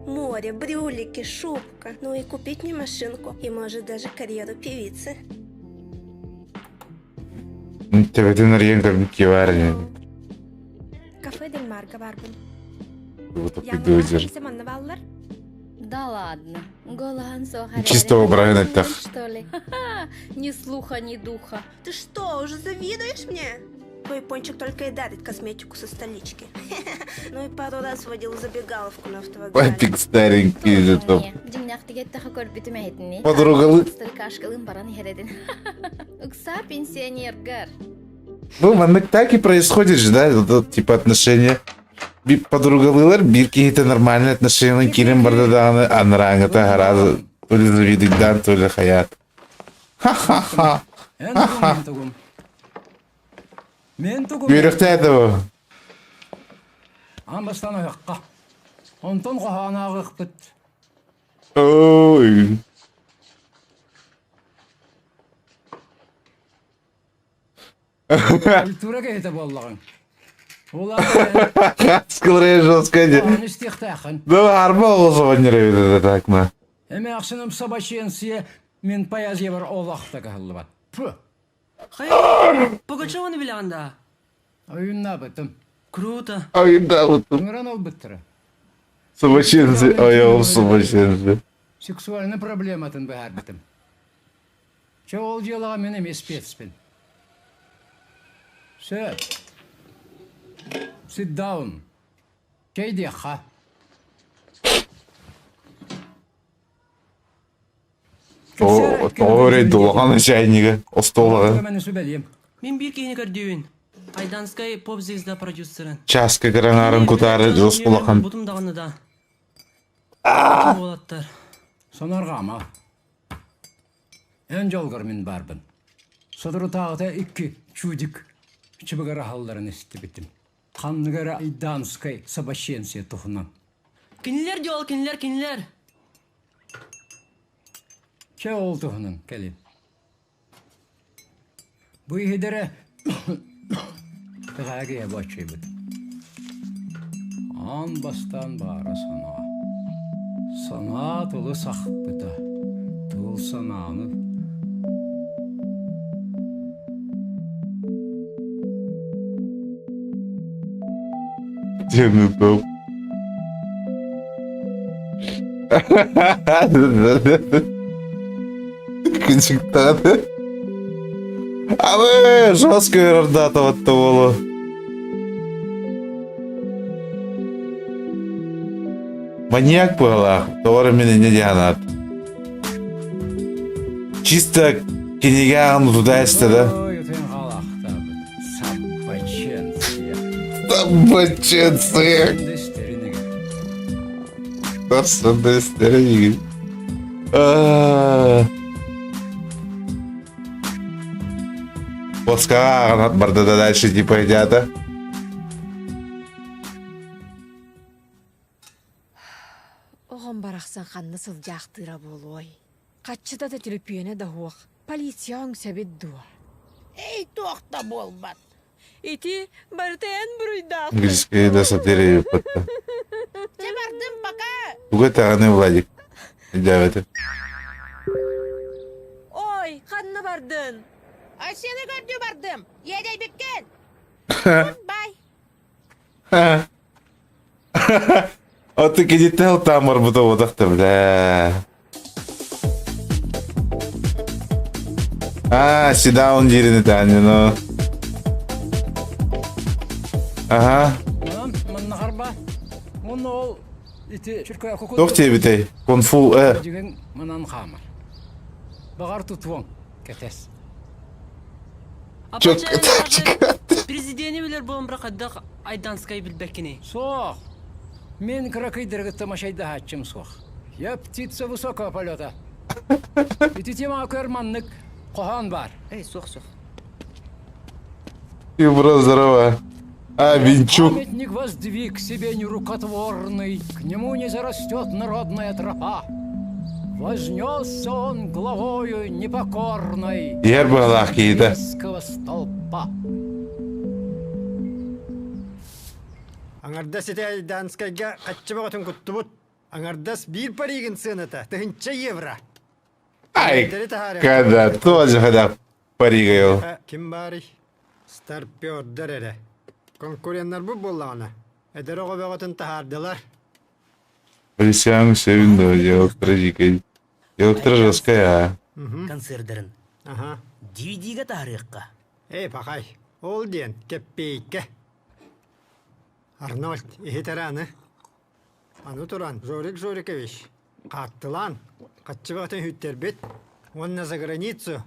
Море, брюлики, шубка. Ну и купить мне машинку. И может даже карьеру певицы.
Төбөтүн арыйан көрбүт киһи баар ини.
Кафе Дель Марго барбын.
Тупидузер.
манна бааллар?
Да ладно. Голан
Чисто обраһын этэх.
что ли? Ха-ха! Ни слуха, ни духа.
Ты что, уже завидуешь мне? Твой пончик только и дарит косметику со столички. Ну и пару раз водил в забегаловку на автовокзале.
Папик старенький же топ.
Дьиҥнэхтик көрбүтүм эһитини.
Подругалы.
Старикашкалын баран иһэрэдин. Ыкса пенсионергар.
Ну, маннык так и происходит же, да, вот, типа отношения. Подругалылар биир киһитэ нормальный отношения киирэн барда даҕаны анарааҥҥыта араас то ли завидуйдаан, то ли хайаат. Ха-ха-ха.
Эн тугум, мин тугум. Мин тугум.
Үөрөхтөөтө бу.
Аан бастаан ойохха. Онтон хоһоон ааҕыахпыт.
Ой.
Культура киһитэ буоллаҕыҥ. Ол аата
Скорее жестко.
эн истиэхтээххин.
Да, арба оҕус оҕонньор так ма.
Эмээхсиним собаченция мин поэзиябар олох да кыһаллыбат. Фу!
Хайа, Пугачеваны билэҕин да?
Ойуннаабытым.
Круто.
Ойуннаабытым.
Ыҥыран ылбыттара.
Собаченция, ой, собаченция.
Сексуальный проблематын быһаарбытым. Чэ, ол дьыалаҕа мин эмиэ спецпин. Сөп. Sit down. Чэй диэххэ.
Тоҕо эрэй дулахан чайнига остуолаҕа.
Мин биир киһини көрдүүбүн. Айданскай поп-звезда продюсерын.
Чааска кыраҥаарын кутаары дьос улахан.
Бутум даҕаны да. Уолаттар.
Сонорҕаама. Эн дьолгор мин баарбын. Соторутааҕыта икки чудик чыбыгар аһалларын истибитим. Ханнык эрэ Айданскай собаченция туһунан.
Кинилэр дьол, кинилэр, кинилэр.
Чэ ол туһунан кэлин. Бу иһидэрэ Тыҕаагыйа боччуйбут. Аан бастаан баара санаа. Санаа тылы сахпыта, тыл санааны
Тянутов. Күнчүктаҕа. Абы, жестко ырардаатабатта буолу. Маньяк быһалаах, тоҕо мин инньэ дианаат. Чисто кинигэ ааҕан утута эстэ да. Собаченция. Собаченция. Плоскаҕа ааҕан барда да дальше типа идята.
Оҕом барахсан ханна сылдьаахтыыра буолуой? Хаччыта да түлүпүөнэ да суох. Полиция үҥсэбит дуо?
Эй, туох да буолбат.
Ити барыта эн буруйдаах.
Английский да сатире патта.
Чэ бардым пока.
Туга этэҕиний Владик? Өйдөөбөтүм.
Ой, ханна бардын?
Айсены көрдүү бардым. Иэдэйбиккин. Бай.
Аты киниттэн ылтаан барбыта буотах да бля. А, сидаун диирин этаанньы, но... Аха. Туох диэбитэй? Кунфу э.
Манан хаамар. Бағар тутуоҥ, кэтэс.
Президени билэр буолан хайдах Айданскай билбэккиний?
Суох. Мен кыракыйдаргытта машайдаһааччым суох. Я птица высокого полета. Ити темаға көр маннык хоһоон бар.
Эй, суох суох.
Ты бро, здорово. А, Винчук.
Памятник воздвиг себе нерукотворный, к нему не зарастет народная тропа. Вознесся он главою непокорной
Иһэр быһалаах киһитэ.
столпа.
Аҥардас ити Айдаанскайга хаччы бөҕөтүн куттубут. Аҥардас биир паригын сыаната тыһынча евро.
Ай, когда тоже когда паригайыл.
Ким баарый? Старпердар эрэ. Конкуреннарбыт буоллаҕына, эдэр оҕо бөҕөтүн таһаардылар.
Полисяң севин да електро дикий. Електро жесткая, а.
Концердарын.
Ага.
DVD-га таһарыахха.
Эй, пахай, ол диэн кэппиэйкэ. Арнольд, иһит эрэ аны. Аны туран, Жорик Жорикович, хааттылаан, хаччыбаҕатын үһүттэрбит уонна за границу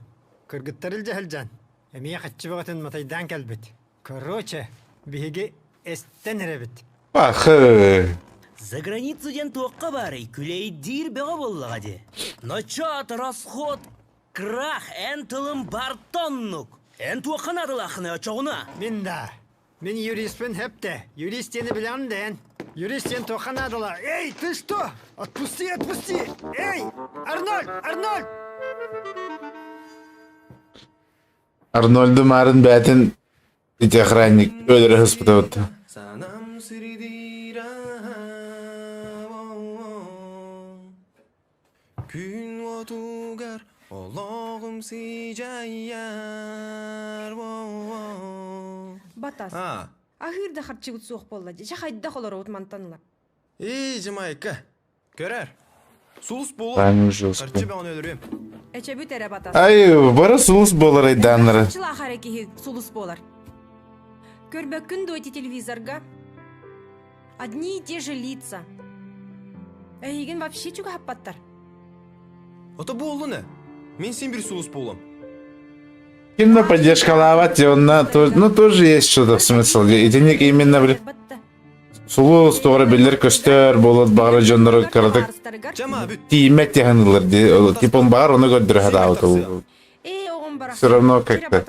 кыргыттар илдьэ сылдьан, эмиэ хаччыбаҕатын матайдаан кэлбит. Короче, биһиги эстэн эрэбит.
Пахы.
За границу диэн туохха баарый, күлэйдиир бөҕө буоллаҕа дии. Ночоот, расход, крах, эн тылым бартоннук. Эн туохха наадалааххыный очоҕуна?
Мин да. Мин юристпин хэпте. Юрист диэни билэҕин да эн? Юрист диэн туохха наадала? Эй, ты что? Отпусти, отпусти! Эй, Арнольд, Арнольд!
Арнольду Марын бээтин ити охранник өлөрө сыспыта
Күн уотугар олоҕум сыдьайар
Батас. Аһыыр да харчыбыт суох буолла дии. Дьэ хайдах олоробут мантан ыла?
Эй, Жамайка, көрөр. Сулус буолуо.
Таня жестко.
Харчы бөҕөнү өлөрүөм.
Эчэбит эрэ батас.
Ай, бары сулус буолар айдааннары.
Харчылаах эрэ киһи сулус буолар. Көрбөккүн дуо ити телевизорга? Одни и те же лица. Эйигин вообще чугаһаппаттар.
Ото буоллун э. Мин син бир сулус буолуом.
Кимна поддержкалаабат, онна, ну тоже есть что-то в смысл. Итинник именно били сулус туора биллэр көстөр буолуот баҕара дьоннору кыратык тииймэт тиһанылар дии типа он баҕар ону көрдөрө сатаабыт ол все равно как-то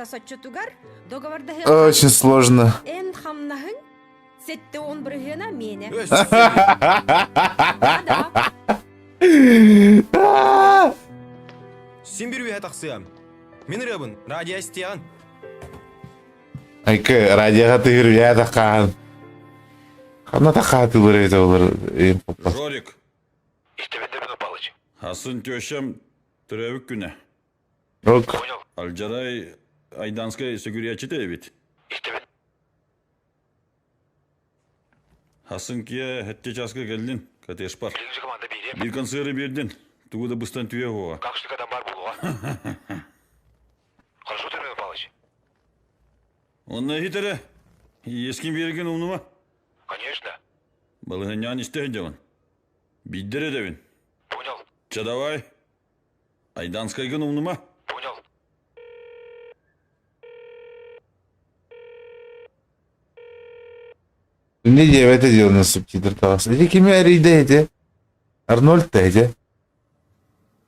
очень сложно.
Эн хамнаһыҥ 70 бырыһыана миэнэ.
Син бир үөһэ тахсыам. Мин ырыабын радио истиэҕин.
Айка радиоға тыгыр үйә таққан. Ханна таққаатылар эбит олар ең поппас.
Жорик. Хасын тещам төрөөбүт күнэ.
Ок.
Алдьарай Айданскай сүгүрүйээччитэ эбит. Хасын киэ хэттэ часка кэллин, катешпар. Биир концеры биэрдин, тугу да быстан түһэ уоҕа. Онно иһит эрэ, иэскин биэргин умнума. Конечно. Балыһынньаан истэ сылдьабын. Биирдэ эрэ этэбин. Понял. Чэ давай. Айданскайгын умнума. Понял.
Не диэбэтэ дьыаланы субтитр таҕыс. Ити кими эрийдэ ити? Арнольд да ити?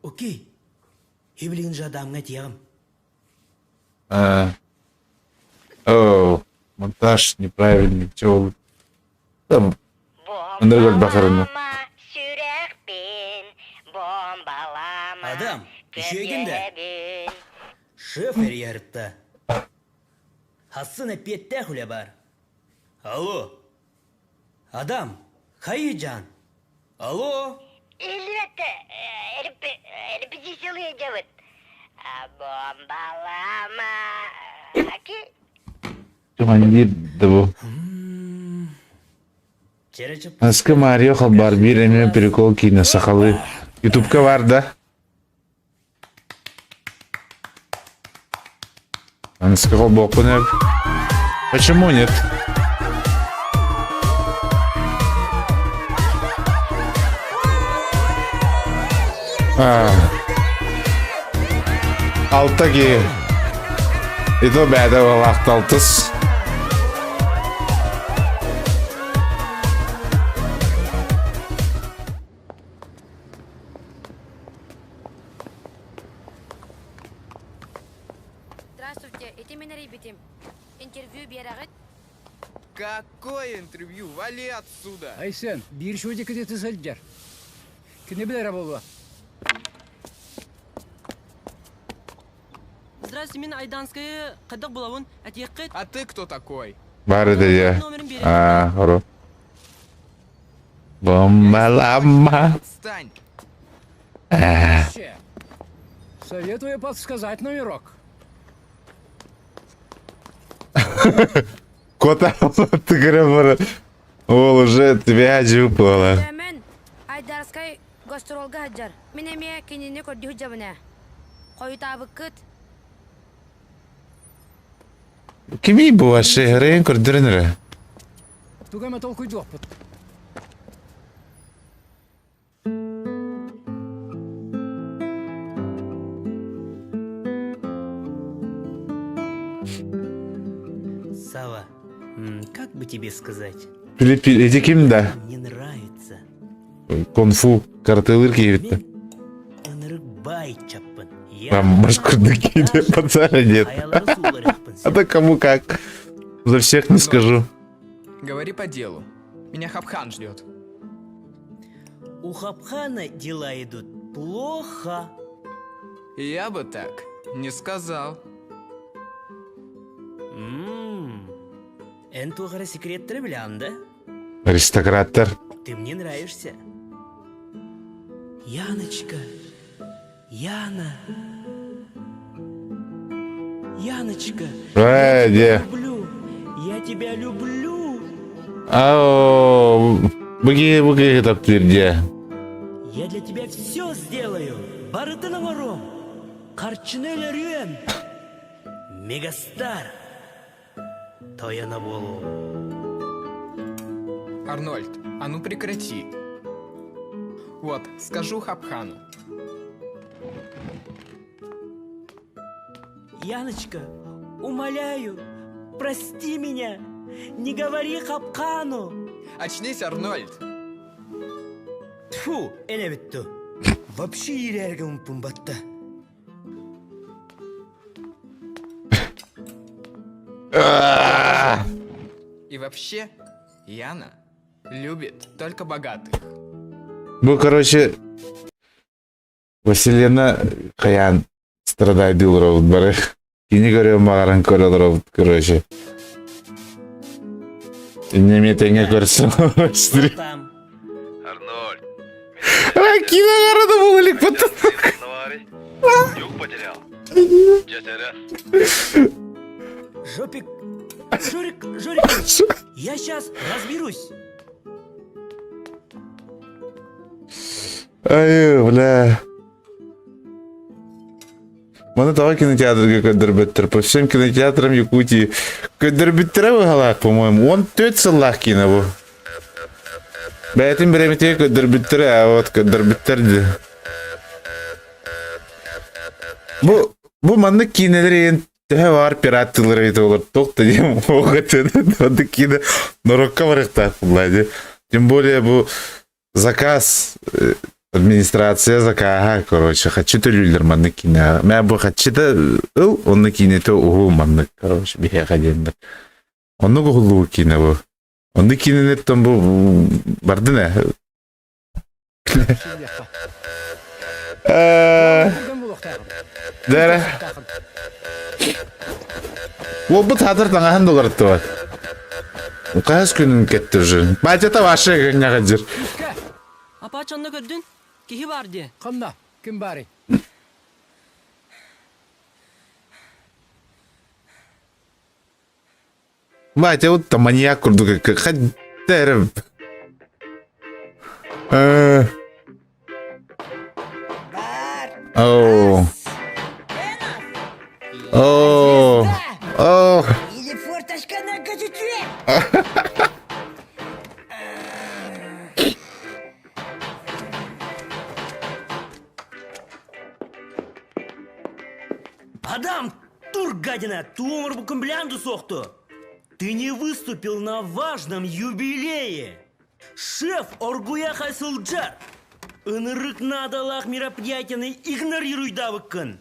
Окей. Хибилигин жадамҥа этиэҕим.
А, О, монтаж неправильный. Чего? Там Ыныргөл бахарына.
Адам, үчүгүйгин да? Шеф эрийэртэ. Хассын эппиэттээх үлэ баар. Алло. Адам, хайыжан? Алло.
Элбэт репетициялыы дьабыт. Бомбалама.
Командир да бу. Аска Марио халбар биир эмиэ прикол киинэ сахалыы. Ютубка бар да? Айданского холбуохпун Почему нет? А. Алта киһи. Ито бэйэтэ алтыс.
Здравствуйте, ити мин эрийбитим. Интервью биэрэҕит?
Какое интервью? Вали отсюда!
Айсен, биир шутик сылдьар. Кини билэрэ буолуо.
Здравствуйте, мин Айданскайы хайдах булабын? Этиэххит?
А ты кто такой?
Бар это я. А, хоро. Бомбалама.
Отстань!
А.
Советую подсказать номерок.
Кота тыгыра бар. Ол уже тебя жупала.
Төмөн Айдарскай гастролга сылдьар. Мин эмиэ кинини көрдүү сылдьабын ээ. Хойутаабыккыт.
Кимий бу вообще? Рейн көрдөрөн эрэ.
Туга эмэ толкуйдуохпут.
Сава, как бы тебе сказать?
Филипп, иди ким да?
Мне нравится.
Кунг-фу каратылыр киевитте.
Ынырык чаппын.
Там, может, курдыки пацана нет. А то кому как. За всех не скажу.
Говори по делу. Меня Хапхан ждет.
У Хапхана дела идут плохо.
Я бы так не сказал.
Ммм. Эн туох эрэ секреттери билэҕин да?
Аристократтар.
Ты мне нравишься. Яночка, Яна. Яночка,
Э,
я
где?
тебя люблю. Я тебя люблю.
Ау, буги буги таптыыр дьэ.
Я для тебя все сделаю. Барытын оҥоруом. Харчыны өлөрүөм. Мегастар. Тойоно буолуом.
Арнольд, а ну прекрати. Вот, скажу Хапхану.
Яночка, умоляю, прости меня. Не говори Хапкану.
Очнись, Арнольд.
Тьфу, эн эбит дуу. Вообще иирээргэ умпун батта.
И вообще, Яна любит только богатых.
Бу, короче, Василина хайаан страдайды олоробут бары. Кини көрүөн баҕаран көрө олоробут, короче. Иннеме тэҥҥэ көрсөн
Арнольд,
Киинэ гарада буола илик
Юг потерял.
Жопик, Жорик, Жорик, я сейчас разберусь.
Ай, бля. Маны тоҕо кинотеатрга көрдөрбөттөр? По всем кинотеатрам Якутии көрдөрбүттэрэ быһалаах, по-моему. Он төрт сыллаах киинэ бу. Бэйэтин бириэмэтигэр көрдөрбүттэрэ, а вот көрдөрбүттэр дии. Бу бу маннык киинэлэр иһин төһө баар пират тыллара эбитэ олор туох да диэн маннык киинэ норуокка барыахтаах буолла дии. Тем более бу заказ администрация закааһа короче хаччы төлүүллэр маннык киинэ мэ бу хаччыта ыл онно киинэтэ уһуу маннык короче биһиэхэ диэннэр оннук уһуллубут киинэ бу оннук киинэнеттэн бу бардын ээ Дэрэ. Уолбут хаатыр таҥаһын доларыттыбат. Хаһыс күнүн кэтти уже. Батята ваше гынньаҕа дьир.
Апа чонно көрдүн? Киһи бар дии.
Ханна? Ким баарый?
Батя вот там маньяк курдук хаддерем. Э. Оу. Оу.
Карточканы көтүтүө!
Адам, тур, гадина, туомар бу комблянду сохту! Ты не выступил на важном юбилее! Шеф оргуяха сылдьар! Ынырык наадалаах мероприятияны игнорируйдаабыккын!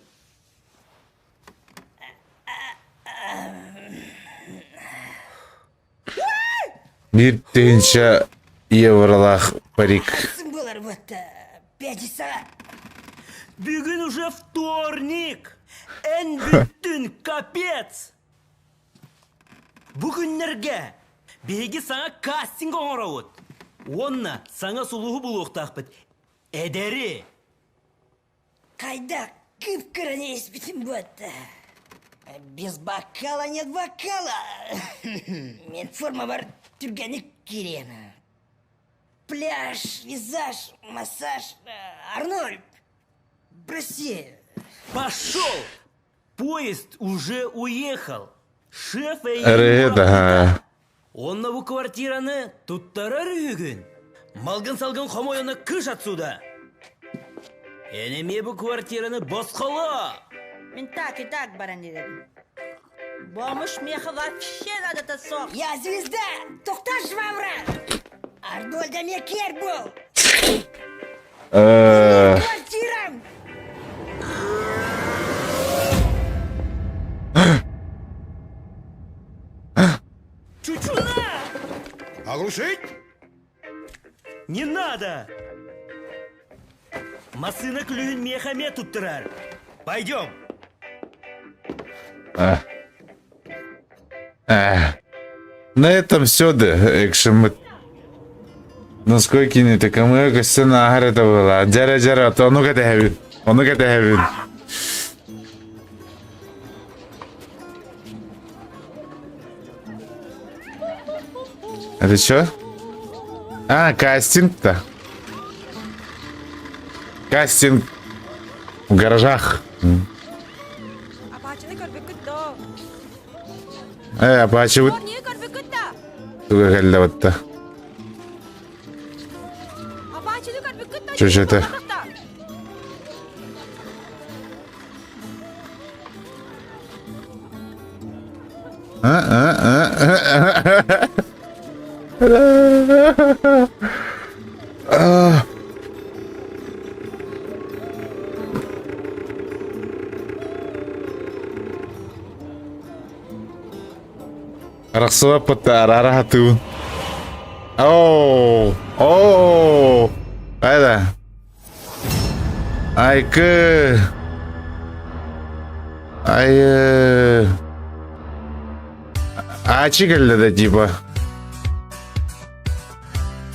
Биир тыһыынча евролаах парик.
Буолар вот пятница.
Бүгүн уже вторник! Эн бүттүн, капец! Бу күннэргэ биһиги саҥа кастинг оҥоробут. Уонна саҥа сулуһу булуохтаахпыт. Эдэри!
Хайдах кып-кыраны испитим буотта. Без бокала нет бокала. Мен формабар түргэнник киириэм. Пляж, визаж, массаж. Арнольд, прости.
Пошел! Поезд уже уехал. Шеф
Ырыһыт аһаа.
Онно бу квартираны туттарар үһүгүн. Малгын-салгын хомойону кыш отсюда. Эн эмиэ бу квартираны босхоло.
Мин так и так баран ирэбин. Бомж меха вообще надо сох.
Я звезда! Тоқтар швабра! Арнольд эмиэ киэр буол! Квартирам!
Чучуна!
Оглушить?
Не надо! Массыына күлүүһүн миэхэ эмиэ туттарар. Пойдем!
А. А. На этом все да, экшеммит. Насколько не такамы көстөн ааһар это было. Дьара дьара, ону кэтэһэбин. Ону кэтэһэбин. Это что? А, кастинг-то. Кастинг в гаражах.
Апачыны көрбүккүт доо.
Э, Апачыбыт
Корнийы көрбүккүт да.
туга кэллэ батта.
Апачыны көрбүккүт да.
Чөчөтө. А, а, а, а, а. Арахсыбаппыт араара хатыыбын. Оо, оо, айда. Айкы. Ай, Ачи кэллэ да типа.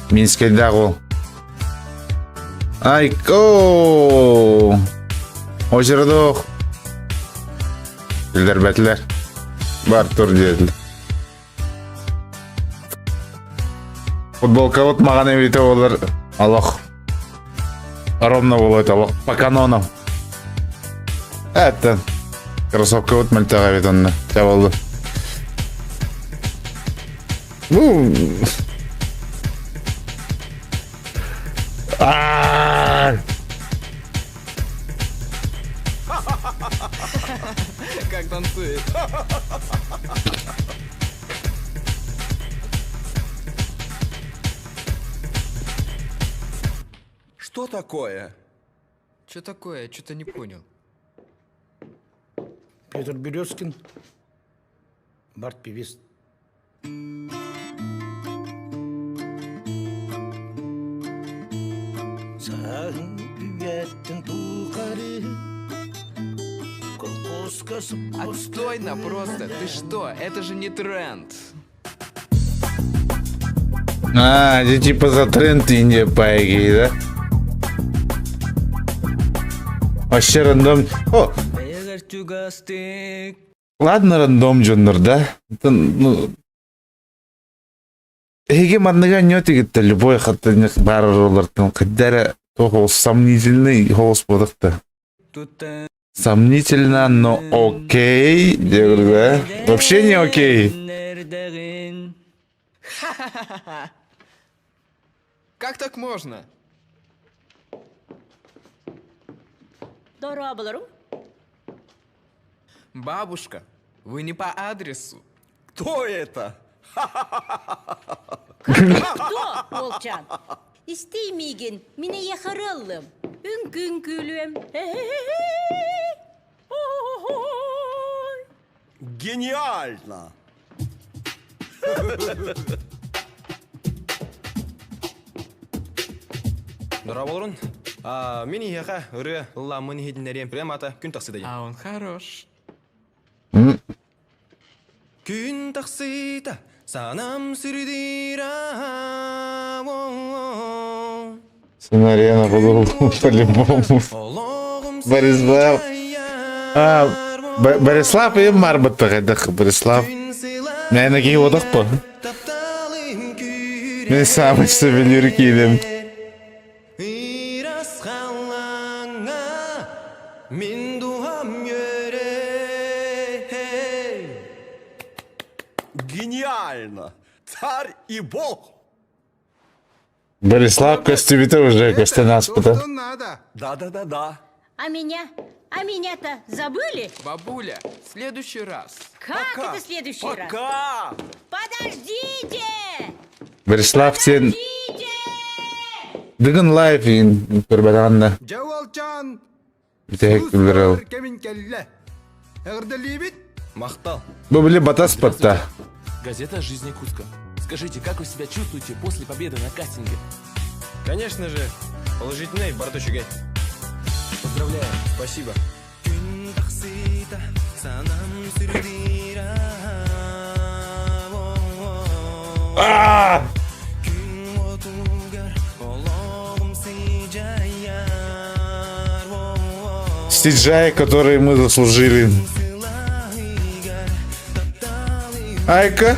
Минскэйдээх ол. Айко! Очередох. Билдэрбэтилэр. Бар тур диэтилэр. Футболкабыт маҕан эбитэ буолар олох ровно буолуо олох по канонам. Это кроссовкабыт мөлтөх эбит онно. Чэ буоллун. Ну, а
Как танцует.
Что такое?
Что такое? Что-то не понял.
Петр Березкин, бард-певец.
Отстойно просто. Ты что? Это же не тренд.
А, это типа за тренд Индия по да? Вообще рандом. О! Ладно, рандом дьоннор, да? Это, ну, Эһиги манныга ньотигиттэ любой хаттаньык баар олортон кыддара туох сомнительный голос буолуохта. Сомнительно, но окей. Да? Вообще не окей.
Как так можно?
Дорооболорум.
Бабушка, вы не по адресу.
Кто это?
Кто, Волчан? Истий миигин, мин эйиэхэ ыллым. Үҥкү-үҥкүүлүөм.
Гениально! Дорооболорун. А, мин иһиэхэ ырыа ылламмын иһитиннэриэм прям ата күн тахсыта
А он хорош.
Күн тахсыыта санам сүрдүүр
Сценарий подумал по-любому. Борислав. А, Борислав и Марбатта Борислав. Наверное, киһи одох по. Мен самый сувенир кииним.
Мин духам Гениально! Царь и бог!
Борислав костюмита уже көстөн ааспыта.
Да-да-да-да.
А меня? А меня-то забыли?
Бабуля, в следующий раз.
Как это в следующий раз?
Пока!
Подождите!
Борислав сен Дыгын лайф көрбөтөҕүн
Дьэ уолчаан,
бүтэһик күллэр
кэмин кэллэ. Эҕэрдэлиибит?
Махтал.
Бу били батас батта.
Газета «Жизнь Якутска». Скажите, как вы себя чувствуете после победы на кастинге?
Конечно же, положительный, браточек.
Поздравляем.
Спасибо.
А! CGI, который мы заслужили. Айка.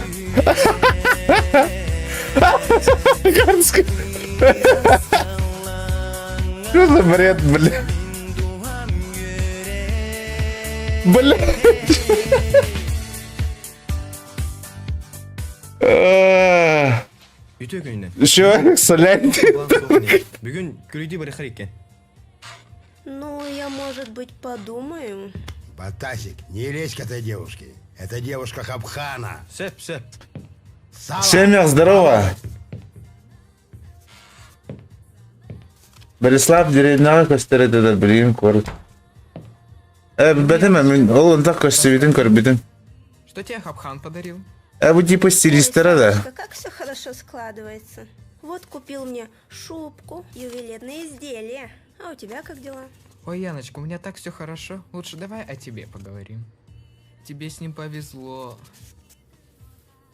Что за бред, бля? Бля.
Үтүө күнүнэн.
Еще солянь.
Бүгүн күрүйдүү барыхар иккен.
Ну, я, может быть, подумаю.
Батасик, не лезь к этой девушке. Это девушка Хабхана.
Сөп, сөп.
Семя, здорово. Борислав деревняға көстөр этэ билигин куорат. Э, бэтим мин ол онтах көстүбүтүн көрбүтүм.
Что тебе Хабхан подарил?
Э, бу типа стилистера да.
Сашка, как все хорошо складывается. Вот купил мне шубку, ювелирные изделия. А у тебя как дела?
Ой, Яночка, у меня так все хорошо. Лучше давай о тебе поговорим. Тебе с ним повезло.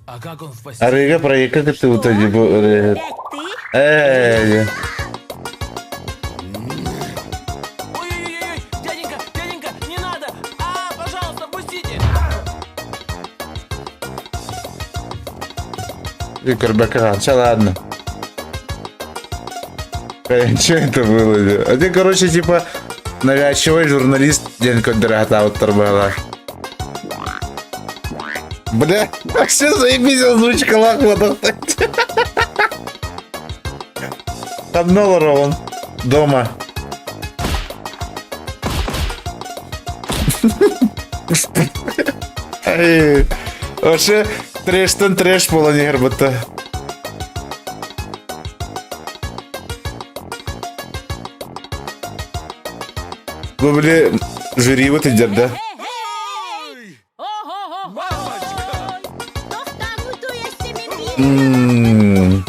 А как он в постели?
Арыга проекка кыттыбыта дии бу ырыаһыт. Э,
Ой-ой-ой, дяденька, дяденька, не надо! А, пожалуйста, пустите!
И Ча, ладно. Что это было? А ты, короче, типа, навязчивый журналист диэн көрдөрө была. Бля, вообще заебись озвучкалаах буолуохтаах. Ханна олороҕун? Дома. Ай, вообще трэштэн трэш буолан иһэр бытта. Бу били жюрибыт илдьэр да?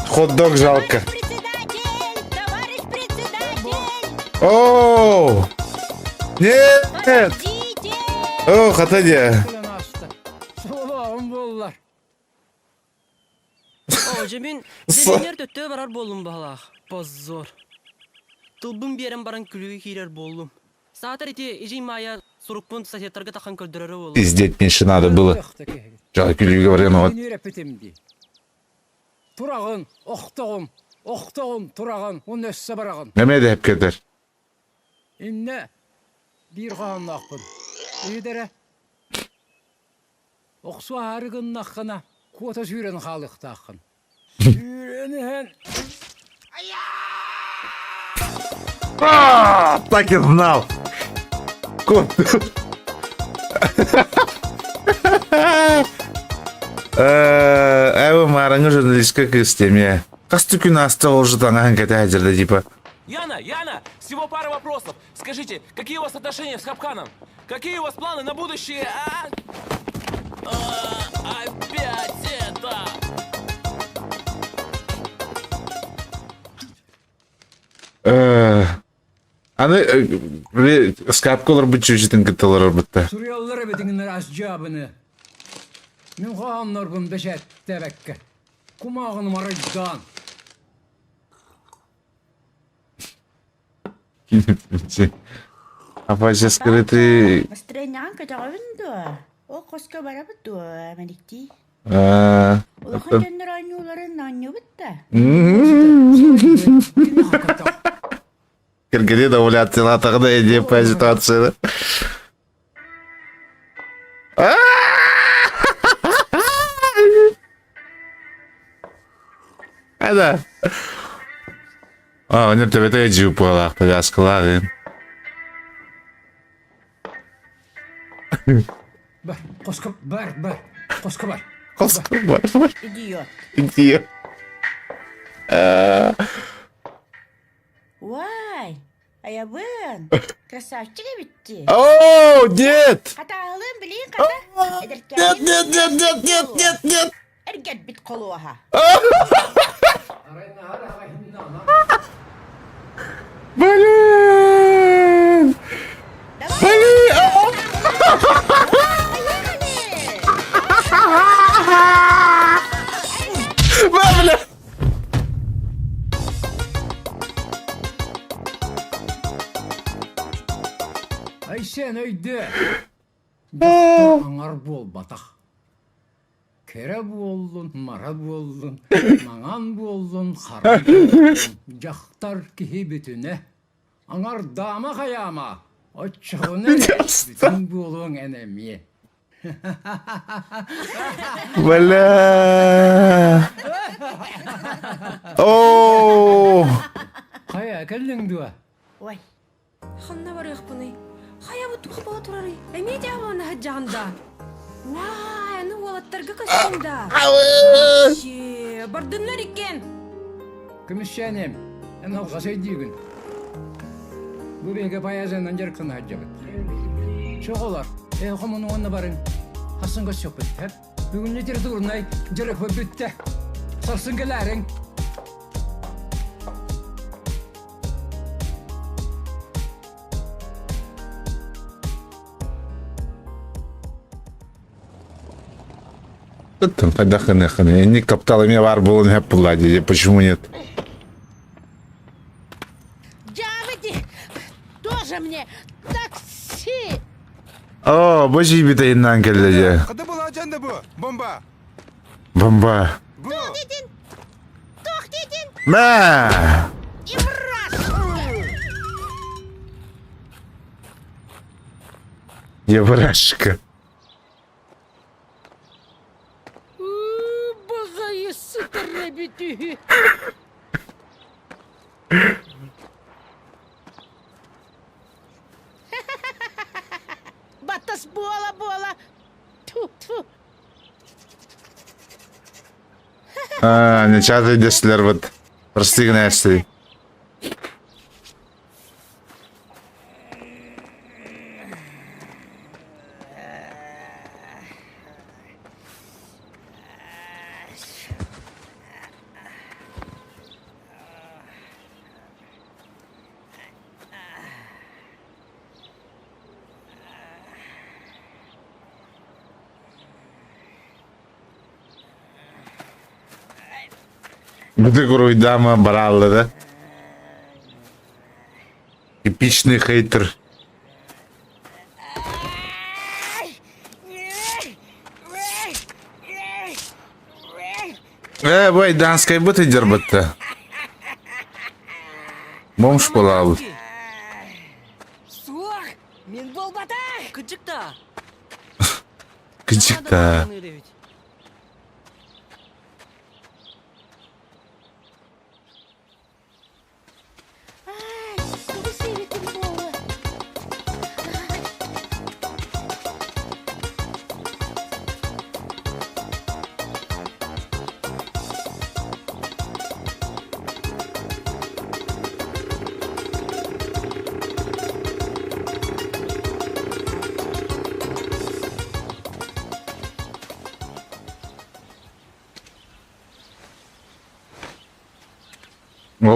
Хот-дог жалко. О! Нет! О, хата дьэ.
Солоҕум буоллар.
Оо, дьэ мин дьиҥэр төттө барар буоллум баһылаах. Позор. Тылбын биэрэн баран күлүгү киирэр буоллум. Саатар ити Ижий Маайа сурукпун соседтарга тахан көрдөрөрө буолуо.
Пиздеть меньше надо было. Жа күлүүгэ барыан оҕот.
Үөрэппитим дии. Тураҕын, охтоҕун, охтоҕун, тураҕын, уонна өссө бараҕын.
Эмиэ да эпкетер.
Иннэ. Биир хоһоонноохпун. Иһит эрэ. Охсуһаары гыннаххына, куота сүүрэн хаалыахтааххын. Сүүрэн иһэн
А, так и знал. Кот. Эва маарыҥҥы журналистка кыыс темиэ. Хас да күн ааста ол же таҥаһын кэтэ сылдьар типа.
Яна, Яна, всего пара вопросов. Скажите, какие у вас отношения с Хапканом? Какие у вас планы на будущее? А? А, опять это!
Аны скапка олорбут чүчүтүн кытта олорорбутта.
Суруйаллар эбитиҥнэр ас дьаабыны. Мин хоһооннорбун бэчээттээбэккэ. Кумааҕыны марайдаан.
Апа скрытый
Настроениеҕын көтөҕөбүн дуо? Ол хоско барабыт дуо, Мэниктии?
Аа,
Улахан дьоннор оонньууларын оонньуубут да?
Киргири довляциялаатаҕы да идея ситуацияны. Это. А, онно төбөтө жууппалаах, повязкалаах.
Бар, хоско бар, бар, хоско бар.
Хоско бар, бар.
Идиот.
Идиот.
Уай, айабын. Красавчик эбитти.
О, нет!
Хатаалын билин хата.
Нет, нет, нет, нет, нет, нет, нет.
Эргэрбит холуоха.
Блин! Блин! Бля!
Айсен өйдөө! Дьахтар аҥар буолбатах. Кэрэ буоллун, мара буоллун, маҥан буоллун, хара буоллун, дьахтар киһи бүтүнэ. Аҥардаама хайаама, оччоҕуна эрэ бүтүн буолуоҥ эн эмиэ.
Бля! Оо!
Хайа, кэллиҥ дуо?
Ой.
Ханна барыахпыный? Хайа бу туох буола турарый? Эмиэ дьаабылана сылдьаҕын да? Уай, аны уолаттарга көстүм да? Вообще, бардыннар иккиэн!
Көмүсчээним, эн алҕас өйдүүгүн. Бу биһиги поэзиянан дьарыктана сылдьабыт. Чоҕолор, эн хомуну уонна барыҥ. Хассын көрсүөхпүт, һэп? Бүгүн литературнай дьарыкпыт бүттэ. Сарсын кэлээриҥ.
Там хайдах гыныаххыный? Инник таптал эмиэ баар буолан иһэп булла дии. Почему нет?
Дьаабыти, тоже мне такси!
О, бу жиибит айыннаан кэллэ дьэ.
Хата булаачан да бу, бомба.
Бомба.
Туох диэтин? Туох диэтин?
Мэ! Еврашка.
Баҕайы сытар эбит үһү. Батас буола-буола. Тьфу-тьфу.
А, нечатый дэстилэр вот. Прости гынээсти. Бутык уруйдаама бараалла да. Типичный хейтер. Э, бу айдаанскайбыт ыйдьарбатта. Бомж буолаабыт.
Суох! Мин.
Кыдьык да.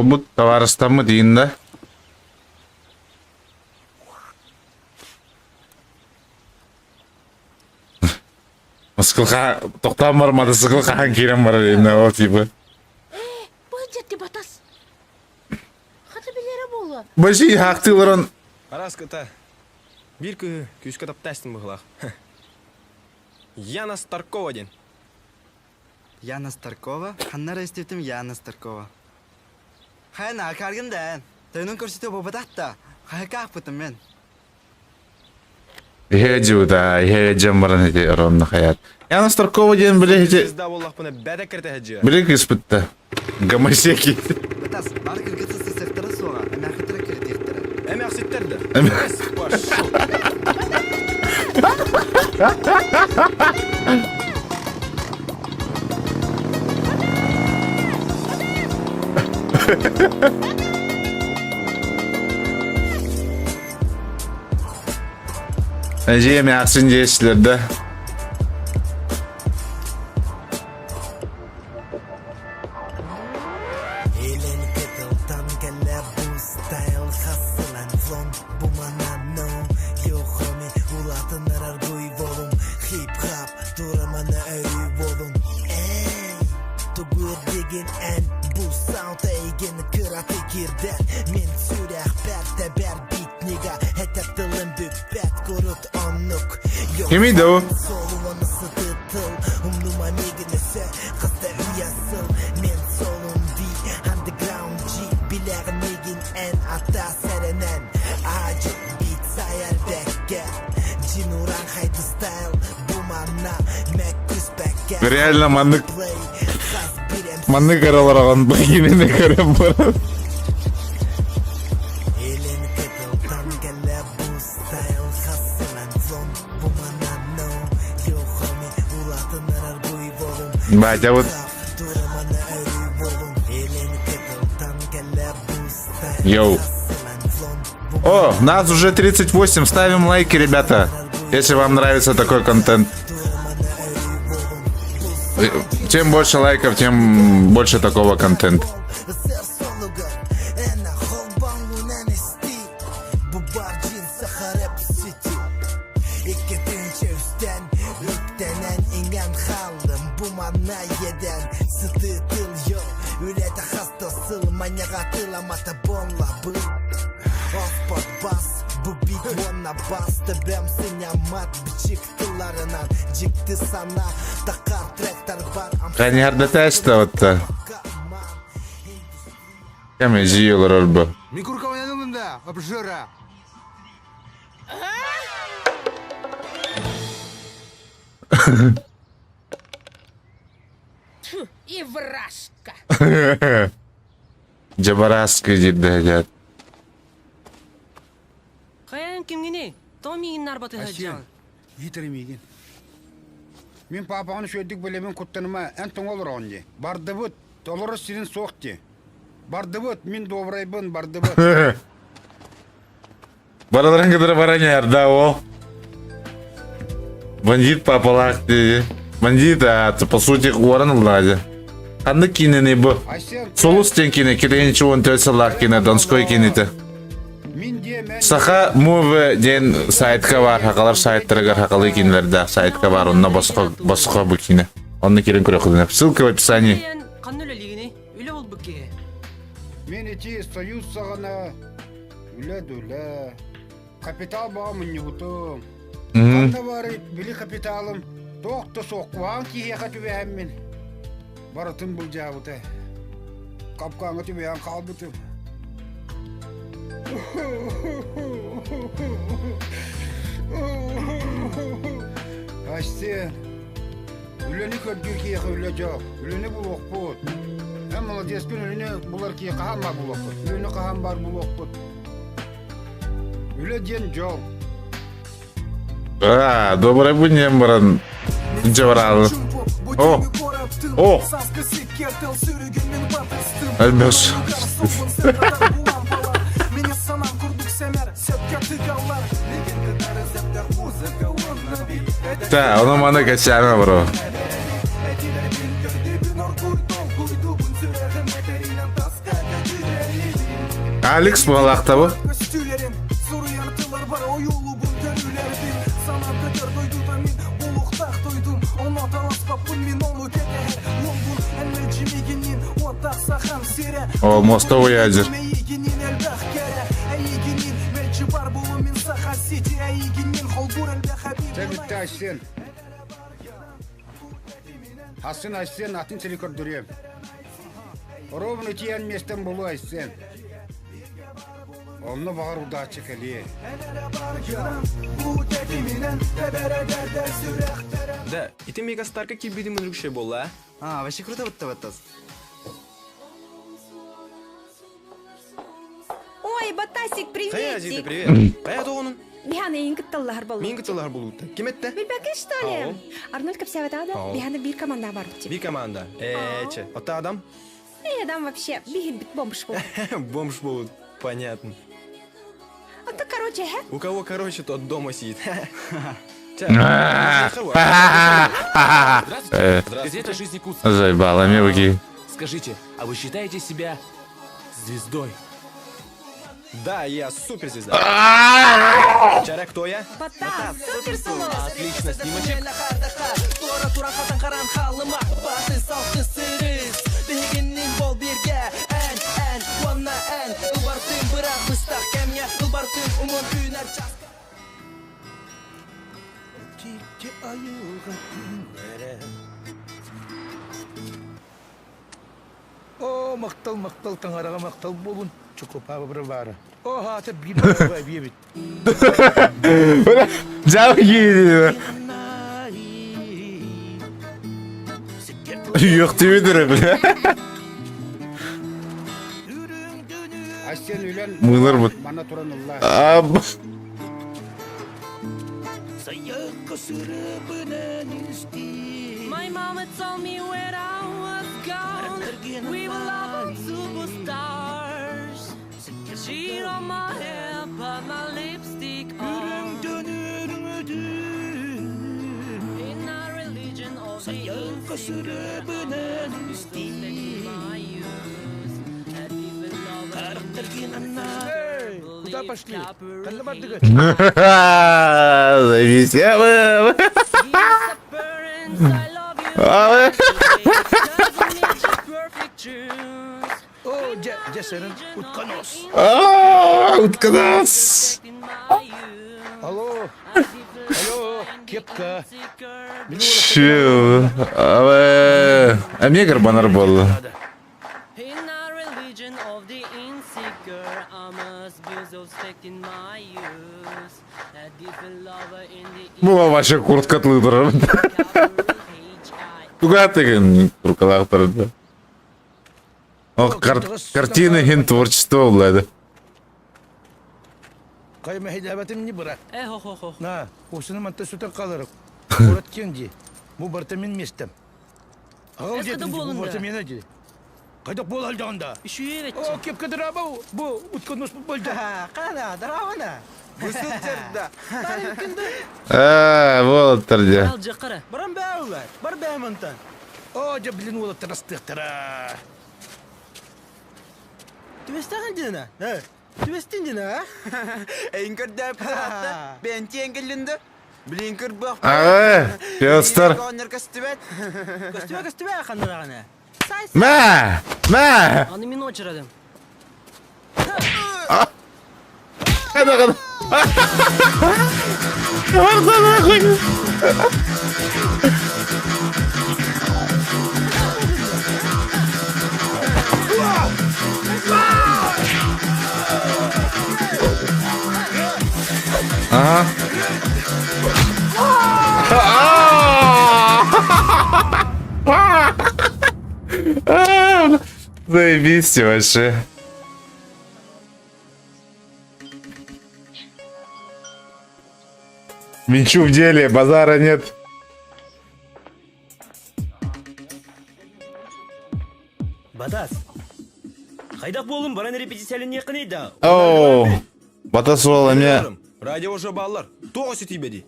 Уолбут табаарыстаммыт иин да? Москваға тоқтаан бар мотоцикл хаһан киирэн барар иннэ ол типа.
Быдьатты батас. Хата билэрэ буолуо.
Баши хаактыыларын
Араскыта. Биир күһү күүскэ таптаастын быһылаах. Яна Старкова диэн.
Яна Старкова? Ханна эрэ истибитим Яна Старкова. Хайа акааргын да эн. Тойонун көрсүтэ буолбатах да. Хаһыкка аахпытым мен.
Иһэ дьыбыта, иһэ дьон баран ити оронно хаят. Яна Старкова диэн били ити
Звезда буоллахпына бэдэ киртэһэдьиэ.
били кыыспытта. Гомосеки.
Бытас, бар кыргытсы сысыахтара суоҕа, эмээхиттэрэ киритиэхтэрэ.
Эмээхситтэр да.
Эдьиий эмээхсин диэччилэр да. Кимий да бу? Реально маннык маннык эралараҕын бу кинини көрөн баран. Батя вот Йоу. О, нас уже 38. Ставим лайки, ребята. Если вам нравится такой контент. Чем больше лайков, тем больше такого контента. Каньярдатаста вот. Кем эжий олорор бу?
Микурка да, обжора.
Тьфу, и вражка.
Дьабараска диирдэ
Хайан кимгини? То миигин нарбаты
Асен, Витер миигин. Мин папаҕын үчүгэйдик билэбин куттаныма, эн тоҥо олороҕун дии. Бардыбыт, толору сирин суох дии. Бардыбыт, мин добрайбын, бардыбыт.
Бараларын кытары баран да о. Бандит папалаах дии. Бандит, а, по сути, уоран ылла дии. Ханнык киинени бу? Сулус диэн киинэ, киренчи он сыллаах киинэ, Донской киинэтэ. Саха Мув диэн сайтка бар, хакалар сайттарыгар хакалы киинэлэрдээх сайтка бар, онно босхо босхо бу киинэ. Онно кирин көрөхүнэ. Ссылка в описании.
Ханна үлэлиигини? Үлэ булбут киһи.
Мен ити союз саҕана үлэ-дүлэ, капитал баҕа мунньубутум. Ханна бары били капиталым туох да суох куһаҕан киһиэхэ түбэһэммин барытын былдьаабыта. Капкаҥҥа түбэһэн хаалбытым. Айсен, үлэни көрдүүр киһиэхэ үлэ дьол, үлэни булуохпут. Эн молодецкын үлэни булар киһи хаһан баар булуохпут? Үлэни хаһан баар булуохпут? Үлэ диэн дьол.
А, добрый буднем баран дьабараалы. О! О! Альбеш. Та, ону маны кэсээмэ бро. Алекс буолаахтабы. О, мостовой ядер.
Чэ, Айсен. Асын Айсен атын сири көрдөрүөм. Ровно тиийэн миэстэм булу Айсен. Онно баҕар удааччы кэлиэ.
Да, ити мегастарка киирбитим ынырык буолла,
а? А, вообще круто бытта баттас.
Ой, Батасик,
Хайа, Азита,
приветик.
привет. Хайа тоҕонун?
Биһана эйин кытталлаһар боллу.
Мин кытталлаһар болуутта. Ким этте?
Билбэккин, что ли? Арнольд кэпсээбэтэ
Ау.
Биһана биир команда бар бит.
Би команда. Э, че, ота адам?
Э, адам вообще бихин бит бомж был.
Бомж болут. Понятно.
А то, короче, хэ?
У кого короче, тот дома сидит.
Э,
Газета «Жизнь Якутска».
Заебало, мелкий.
Скажите, а вы считаете себя звездой?
Да, я суперзвезда. Чара, кто я?
Батас, супер сулус.
Отлично, снимочек.
О, мактал, мактал, таҥараҕа мактал буолун, чукупаба бір бары. О, хаата биир бара биэбит.
Дьалгы Үөхтүбүт бля.
Айсен үлэн
Мылар бут.
манна туран ылла.
Аб.
My mama told me when I was gone, we were love superstars. She on my hair, put my lipstick on. In our religion of the insecure, my youth. A deep love
Эй, куда пошли? Ханна бардыгыт?
Зависела.
О, дьэ, дьэ сэрин, утконос.
Утконос.
Алло, алло, кепка.
Чё? Эмиэ карбонар буолла.
In our religion of the insecure, I must be suspecting my youth. A different lover in the
Бу вообще курткатлыы турар. Туга деген куркалаах турар. О, картина хин творчество булады.
Кай мэһэйдээбэтим не брат.
Э, хо хо хо.
На, осыны манта сүтэн қалырық. Курат кенди. Бу барта мен местем. Ағал
Эс
дедім,
қада
бу
болында?
барта мен әді. Қайдақ бол алдағында?
Үшүйе
О, кепка дыраба, бу утконос болды.
Қана, дыравана.
А, вот тордя.
Ал жаққара.
Баран бәулар, бар бәмонтан.
О, дя, блин, ол тарастықтыра.
Түбестаған дина. Түбестен дина,
Эйин көрдөп Бентиен келлинди. Блин көрбөх.
А, пёстер.
Конер көстүбэт.
Көстүбэ, көстүбэ қанырағана.
Мә! Мә!
Аны мен очырадым.
Қада қада. Барда нахуй. Ага. А, Заебись вообще. Мичу в деле, базара нет.
Батас. Хайдах буолун баран репетицияланыаххыный да?
Оу, Батас уол эмиэ
Радио уже баллар. Тоҕо ситийбэди?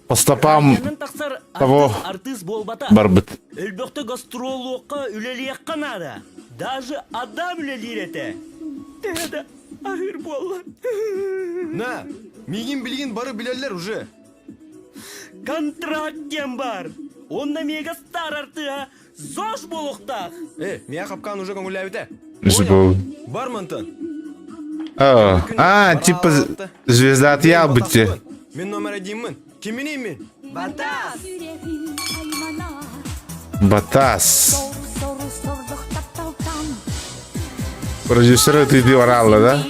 по стопам
тахсар
того
артыыс буолбата.
барбыт.
Өлбөхтө гастроллуохха үлэлиэххэ наада. Даже Адам үлэлиир этэ. Төһө да аһыыр буолла.
На, миигин билигин бары билэллэр уже.
Контракт диэн бар. Онно мега стар артыыһа ЗОЖ буолуохтаах.
Э, миэхэ хапкаан уже көҥүллээбитэ.
Жбол.
Бар мантан.
А, а, типа звезда от Ялбыти.
Мин номер одинмын. Киминий мин?
Батас!
Батас. Продюсер ты оралла, да?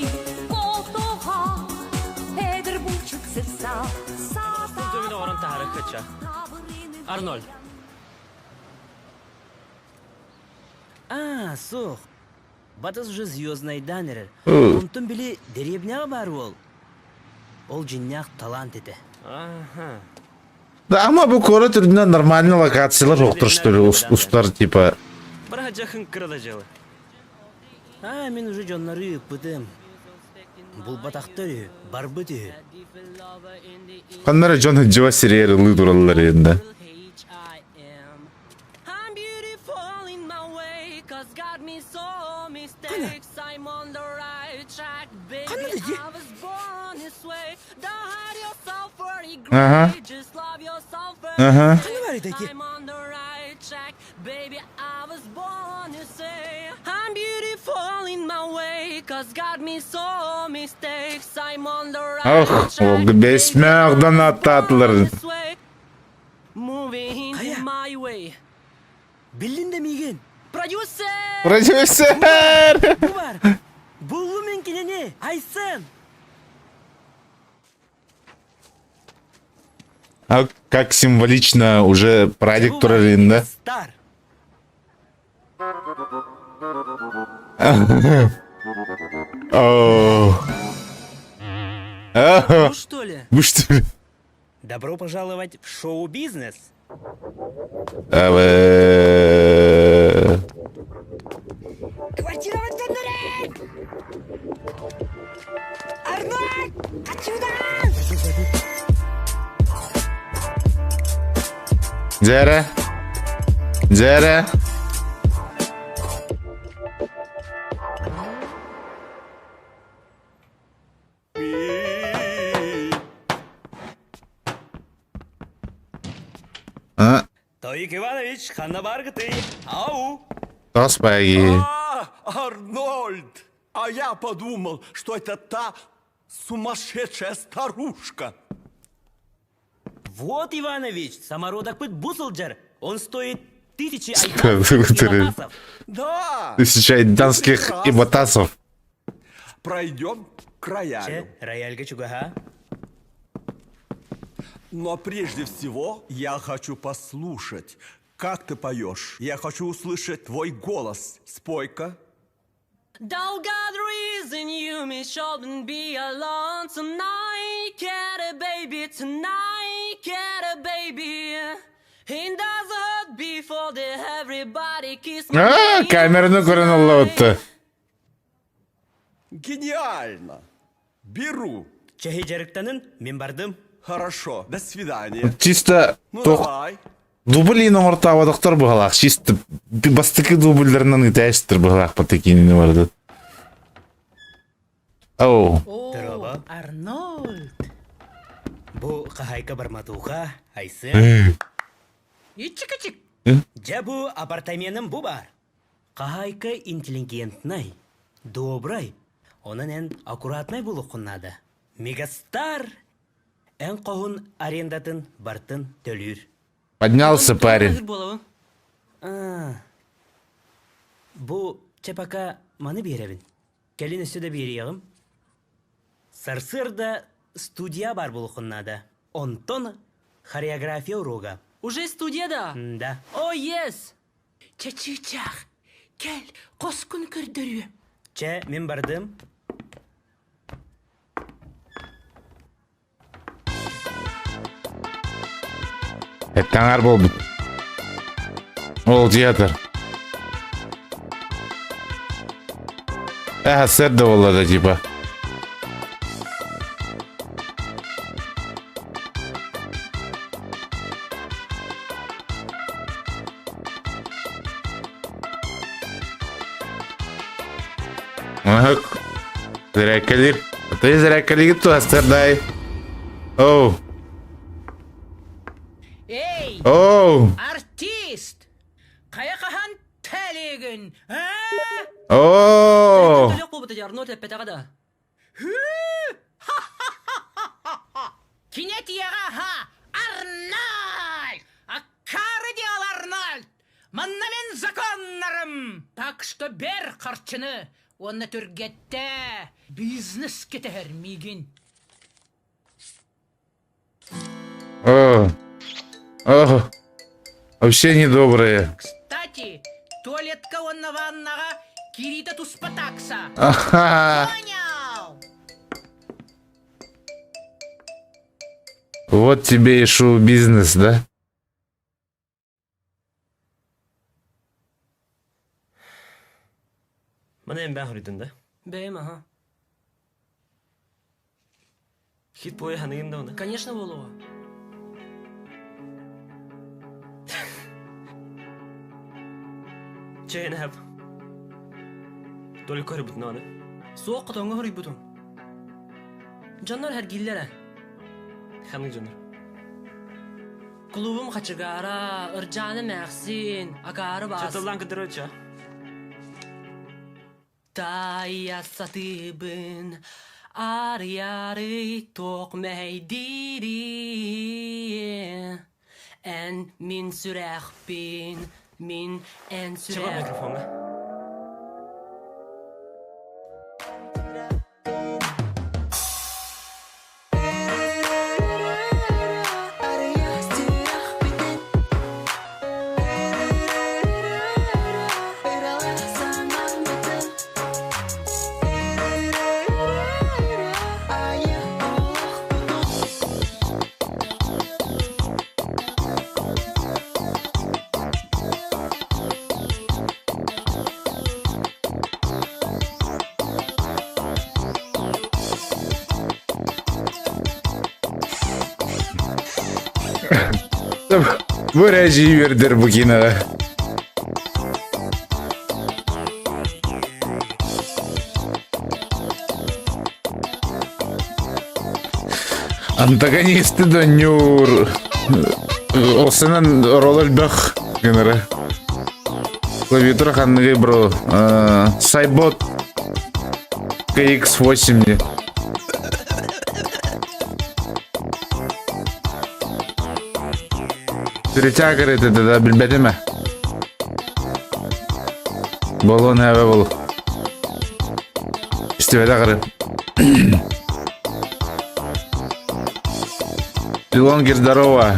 Арнольд.
А, суох. Батас уже звездный данерер.
Ы.
Онтон били дэриэбинэҕэ баар уол. Ол дьиннээх талант этэ.
Ага.
Да, ама бу куорат үрдүнэн нормальный локациялар суохтар, что ли, устар, типа.
Быраһа кырада дьыала.
А, мин уже дьоннору ыыппытым. Булбатахтар үһү, барбыт үһү.
Ханна эрэ дьон сылдьыба сириэр ылыы тураллар инде. Ага. Ага. Ох, бесмәгъдан аттаатылар.
Хайа? Биллин да миигин.
Продюсер!
Продюсер!
Бу бар. Буллум мин кинини. Айсен.
А как символично уже прадик турарин, да?
Стар.
О.
Ну что ли?
Вы что ли?
Добро пожаловать в шоу-бизнес.
Квартирабыт төннөрөн! Арнольд! Отсюда!
Дьэрэ. Дьэрэ. А,
Тоик Иванович, ханна баргыты. Ау!
тос паги.
А, Арнольд! А я подумал, что это та сумасшедшая старушка.
Вот, Иванович, самородок пыт бусылджар. Он стоит тысячи айданских и батасов.
Да!
Тысяча айданских и батасов.
Пройдем к роялю.
Че, рояльга чугаха?
Но прежде всего я хочу послушать, как ты поешь. Я хочу услышать твой голос. Спой-ка.
Don't got reason you may shouldn't be alone tonight. Get a baby tonight. Get a baby. In the hurt before the everybody kiss me.
А, камераны көрөн оллоотtu.
Гениально! Беру.
Чэһи дьарыктанын, мин бардым.
Хорошо, до свидания.
Чисто
Ну
туох
давай.
дублин оҥортоободохтор быһалаах. Чисто бастакы дубльларынан ытаачтыр быһалаах патыкинини барды. Оу.
Здорово.
Арнольд.
Бу хаһайка барматуха, Айсен.
Э.
Ичик-ичик.
Дьэ бу апартаменым бу бар. Хаһайка интеллигентнай, добрай. Онон эн аккуратнай буолуоххун наада. Мегастар эн хоһун арендатын бартын төлүүр.
Поднялся парень.
А, Бу чэ пока маны биэрэбин. Кэлин өссө да биэриэҕим. Сарсыарда студия баар буолуоххун наада. Онтон хореография уруога.
Уже студия да?
Да.
О, yes! Чачычах!
Кэл, хоскун көрдөрүөм.
Чэ, мин бардым.
Эттаҥар буолбут. Ол театр. Э, сэр да буолла да типа. Аһык. Зрякалир. Ты зрякалир туастардай. Оу.
Эй!
Оу.
Артист! Хайа хаһан тэлигин, а?
Оо.
Төлөх буолбута дьарно тэппэтэҕэ да.
Кине тиэҕэ аһа Арнольд! Аккаары диал Арнольд! Манна мин законнарым! Так что бер харчыны уонна түргэттээ! Бизнес кэтэһэр миигин.
О. О. Вообще недобрые.
Кстати, туалетка уонна ваннаҕа киириитэ туспа такса.
Аха.
Понял!
Вот тебе и шоу-бизнес, да?
Маны эмбээх үрдүн да?
Бэйэм, аха.
Хит буойа ханыгын да оны?
Конечно буолуоҕа.
Чэйин эһэп. Только көрбүтүн оны.
Суох хотоҥҥо хоруйбутум. Дьоннор эргиллэрэ.
Ханык дьоннор.
Клубум хачыгаара, ырдьааны эмээхсин, акаары баас.
Чатыллаан кытырыча.
Таайа сатыыбын, арый-арый туох мэһэйдиирий? Эн мин сүрэхпин, мин эн
Чего
сүрэх...
микрофоҥҥа?
Бу режи үөрдэр бу киноҕа. Антагонисты донньуур Осынан рол элбэх гынара. Клавиатура ханныгый бро? Сайбот KX8 не. Третья это да билбэтим ээ. Болон эбэ бол. Истибэтэ кыры. Пилонгер, здорово.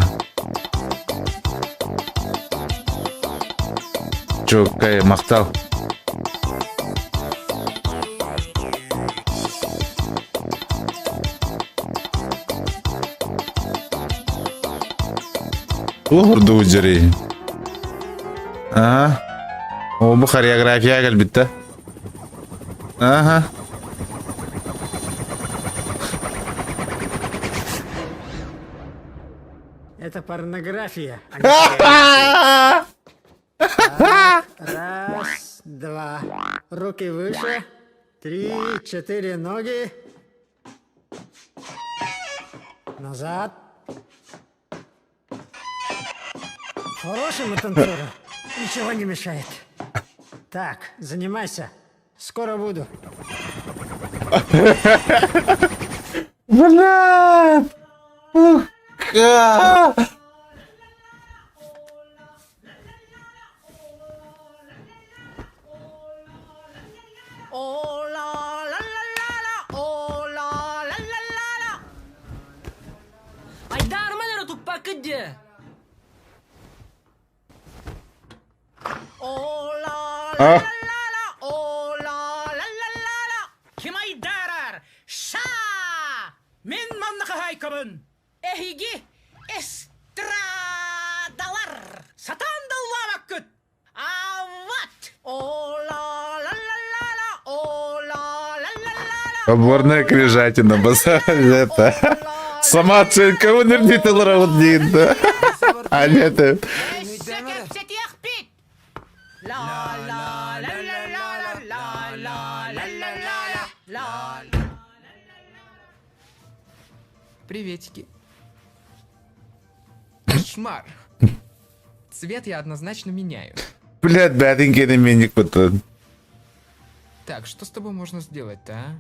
Чукай, махтал. Туох дьэрий? Ага. О, бу хореография кэлбит Ага.
Это порнография, а не хореография. Так, раз, два. Руки выше. Три, четыре ноги. Назад. Хорошему танцору ничего не мешает. Так, занимайся. Скоро буду.
Бля! Сука!
Айдаарыман эрэ туппаккыт дии.
А?
Ким айдаарар? Ша! Мин манна хаһаайкабын. Эһиги эстрадалар. Сатаан да ыллаабаккыт. А вот! О-ла-ла-ла-ла-ла, о-ла-ла-ла-ла-ла.
Отборная крижатина, базар это. Самооценка өнердей вот дейін да. А нет.
Өссө кэпсэтиэхпит. Ла-ла-ла-ла-ла-ла-ла-ла-ла-ла-ла.
Приветики. Кошмар. Цвет я однозначно меняю.
Блядь, бәдін меник бұтын.
Так, что с тобой можно сделать-то, а?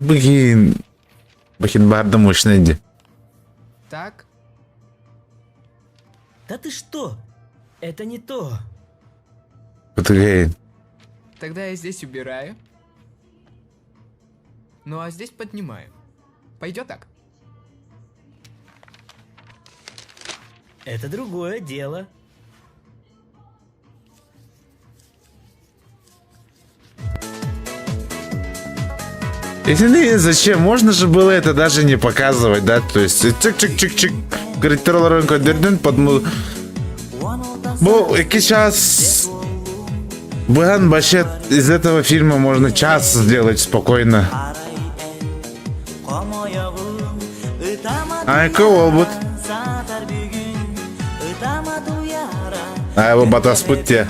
Блин. Бахин барды мощный ди.
Так,
Да ты что? Это не то.
Блин.
тогда я здесь убираю. Ну а здесь поднимаю. Пойдет так?
Это другое дело.
Если зачем? Можно же было это даже не показывать, да? То есть чик-чик-чик-чик. Говорит, под Бу сейчас Быһан вообще из этого фильма можно час сделать спокойно. Айка олбут. А его батаспыт те.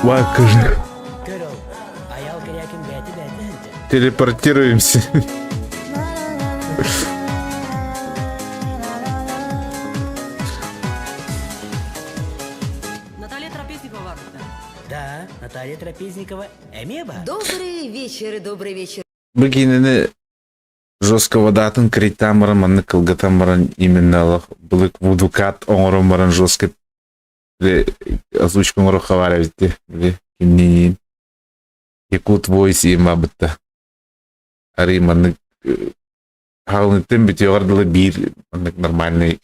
Вакыжы. Телепортируемся.
Наталья Трапезникова
Да, Наталья Трапезникова Эмеба.
Добрый вечер, добрый вечер.
Бу киинэни жестко датын криттаан баран маннык кылгатан баран именно былык вудукат оҥорон баран жестко озвучка оҥоруохха баар эбит дии кимниин Якут Voice има бытта арый маннык хаалыныттан бүтүөҕэр дылы биир маннык нормальный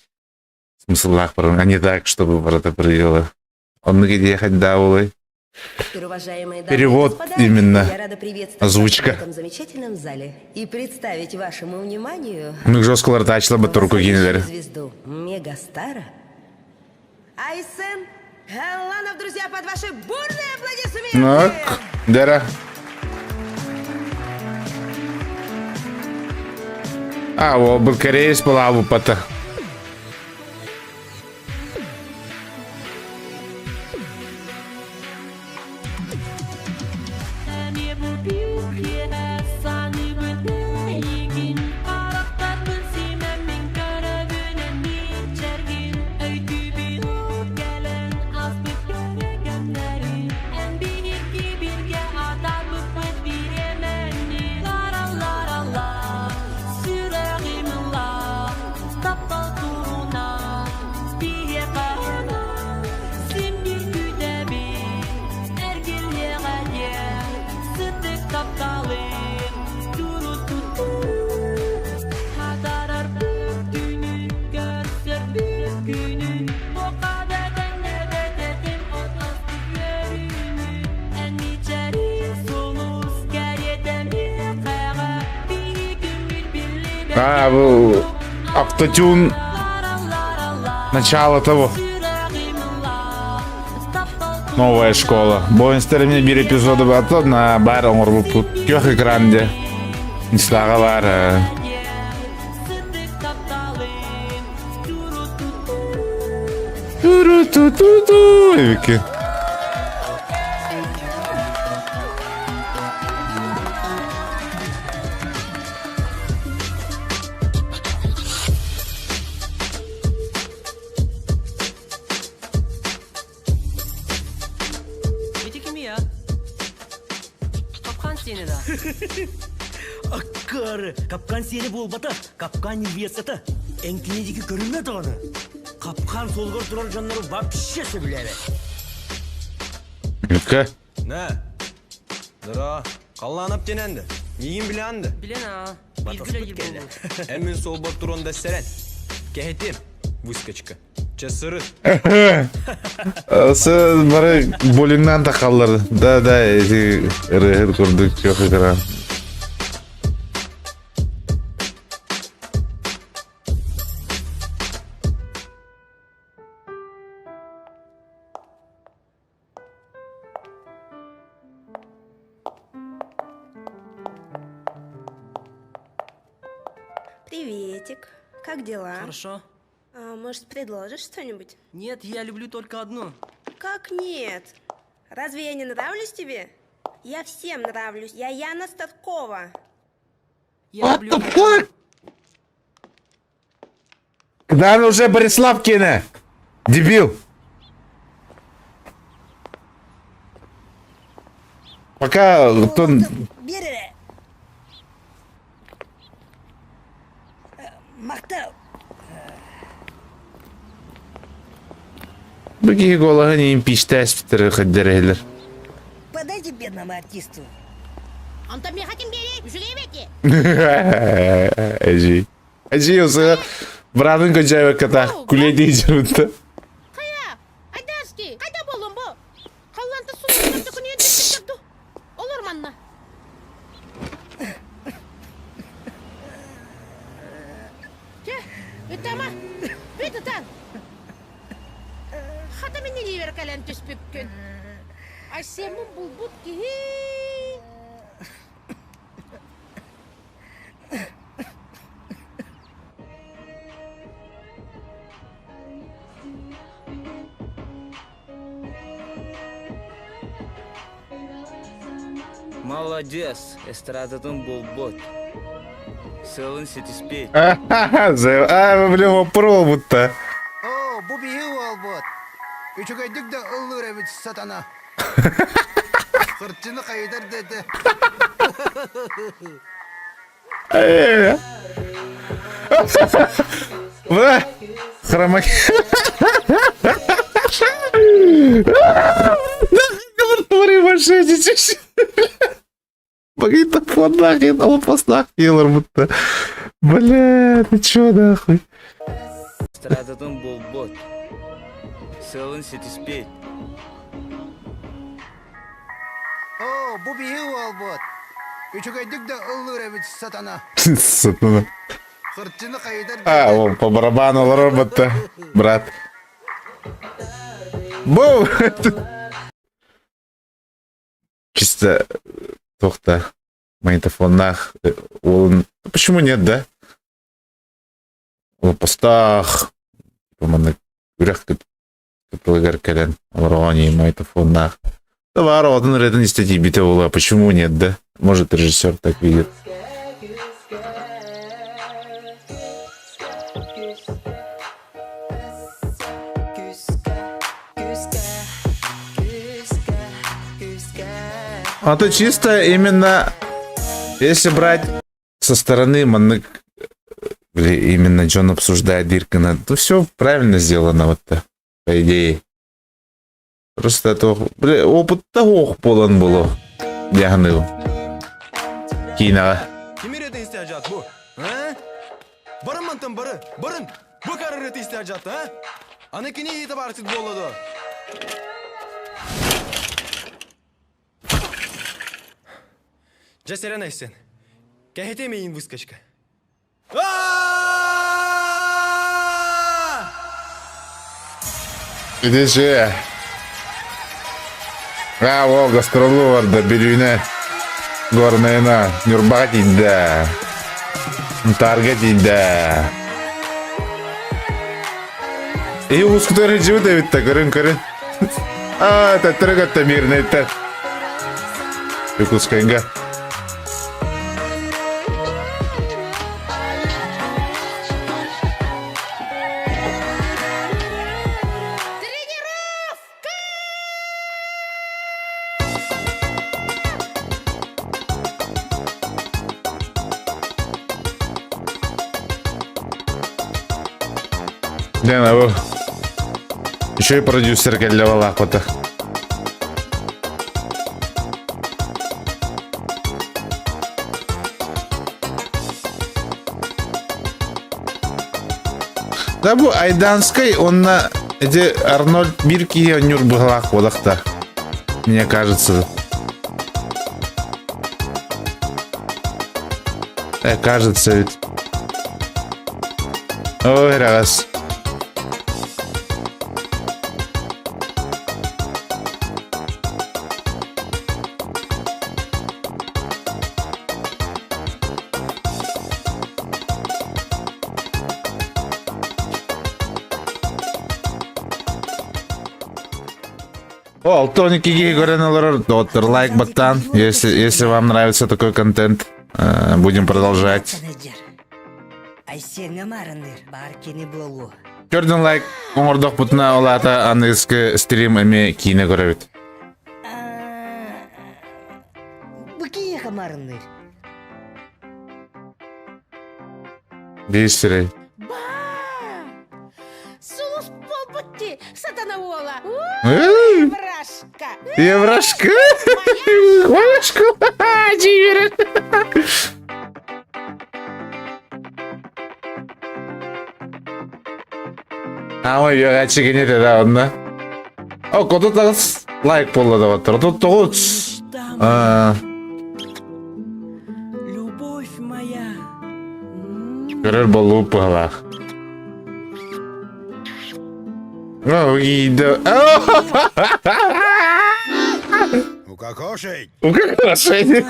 смысллаах баран а не так чтобы барыта прыгала оннук идея хайдаа буолуой
Уважаемые дамы и
Перевод
господа,
именно.
Я рада приветствовать
Озвучка.
вас в этом замечательном зале и представить вашему вниманию
Оннук жестколар таачла батурку кинилери
звезду Мегастара Айсен Галанов, друзья, под ваши бурные аплодисменты!
Так, Дера. А, ол был кореец была пата. А, был автотюн начало того. Новая школа. Боинстер мне бир эпизоды бата на бар оңорбуппут. Күөх экран де. Нислаға бар. Ту-ру-ту-ту-ту. Эбики.
Бити кимий а? Капкан сиэнэ да?
Аккары, капкан сиэнэ буолбата, капкан невестата. Эн кини диэки көрүмэ даҕаны. Капкан суолугар турар дьоннору вообще сөбүлээбэт.
Ну-ка.
Нэ? Дара, халлаанап тененді. Миигин билээнди.
Билэн аа.
Батаспыт кэллэ. Эн мин суолбар туран да сэрэн. Кэһэтиэм, выскочка. Чэ сырыт.
Сы бары болингнан тахаллар. Да, да, эти ырыһыт курдук чох экран.
Приветик. Как дела?
Хорошо.
А, может, предложишь что-нибудь?
Нет, я люблю только одну.
Как нет? Разве я не нравлюсь тебе? Я всем нравлюсь. Я Яна Старкова.
Я
What the fuck? Когда она уже Бориславкина? Дебил. Пока он...
Бер Махтал.
Бу киһи голоһын иин пиштээспиттэр хэддэрэһилэр.
Подайте бедному артисту.
Онтон миэхэ ким биэрий? Үчүгэй эбээти.
Эжи. Эжи осы быраатын көдьөөбөккө күлэдии дьарытта.
Хайа, Айдарский, хайда буоллун бу? Халланта сулуктан төкүнүйэн дөттөрдү. Олор манна. Чэ, ытама, бүт ытан. Хата мин илиибэр кэлэн түспүккүн. Айсеммин булбут киһи.
Молодец, эстрадатын булбут. Сылын ситиспит.
А, блин, вопрос будто.
Оо, бу биһи уолбут. Үчүгэйдик да ыллыыр эбит сатана. Сырчыны хайытар да этэ.
Бля, хромак. Твори Магнитофон нахрен, алпаснах делар будто. Бля, ты чё нахуй?
Эстрадатын булбут. Сылын ситиспит.
Оо, бу биһи уолбут. Үчүгэйдик да ыллыыр эбит сатана.
Сатана.
Сырчыны хайытар
А, он по барабану робота, брат. Бу! Чисто туохта магнитофоннаах уолун почему нет да олоппостоох маннык үрэх кытылыгар кэлэн олороҕон магнитофоннаах да баар оҕотун ырыатын истэ тиийбитэ буолуо почему нет да может режиссер так видит А то чисто именно, если брать со стороны маннык, именно Джон обсуждает Диркина, то все правильно сделано вот-то, по идее. Просто это, бля, опыт того полон было. Дягныл. Кина.
Ким эрэ истяжат бу? А? Барын мантан бары, барын! Бу карырыт истяжат, а? Аны кини иитэ барсыт буолла дуо? Дьэ сэрэн Айсен. Кэһэтиэм эйиин выскочка.
Ити же. А, ол гастролу барда Бүлүүнэ Горнайына Ньурбаҕа тиийдэ. Мтаарга тиийдэ. И улуускутугар илдьибит эбит да, көрүн көрүн. А, төттөрү көттө мирнэйтэн. Якутскайга. Дэн, бу. Еще и продюсер кэллэ балаахпыта. Да бу Айданскай онно эти Арнольд биир киһи онньуур быһалаах буолахта. Мне кажется. Кажется ведь. Ой, раз. О, 612 киһи көрөн олорор, доҕоттор лайк баттаан. Если, если вам нравится такой контент, будем продолжать.
Айсеҥҥа маарынныыр баар кини буолуо.
Көрдүн лайк оҥордохпутуна ол аата аныгыскы стрим эмиэ киинэ көрөбүт.
Бу киһиэхэ маарынныыр.
Биир сирэй.
Сулус буолбут дии, сатана уола.
Эй!
Еврашка.
Еврашка! Мояшка! Дьиэрэ! Ама үөҕээччи кини да онно. О, 38 лайк буолла доҕоттор. 39. Аа.
Любовь моя.
Көрөр болуу быһалаах. О, ида.
Укокошить!
Укокошить!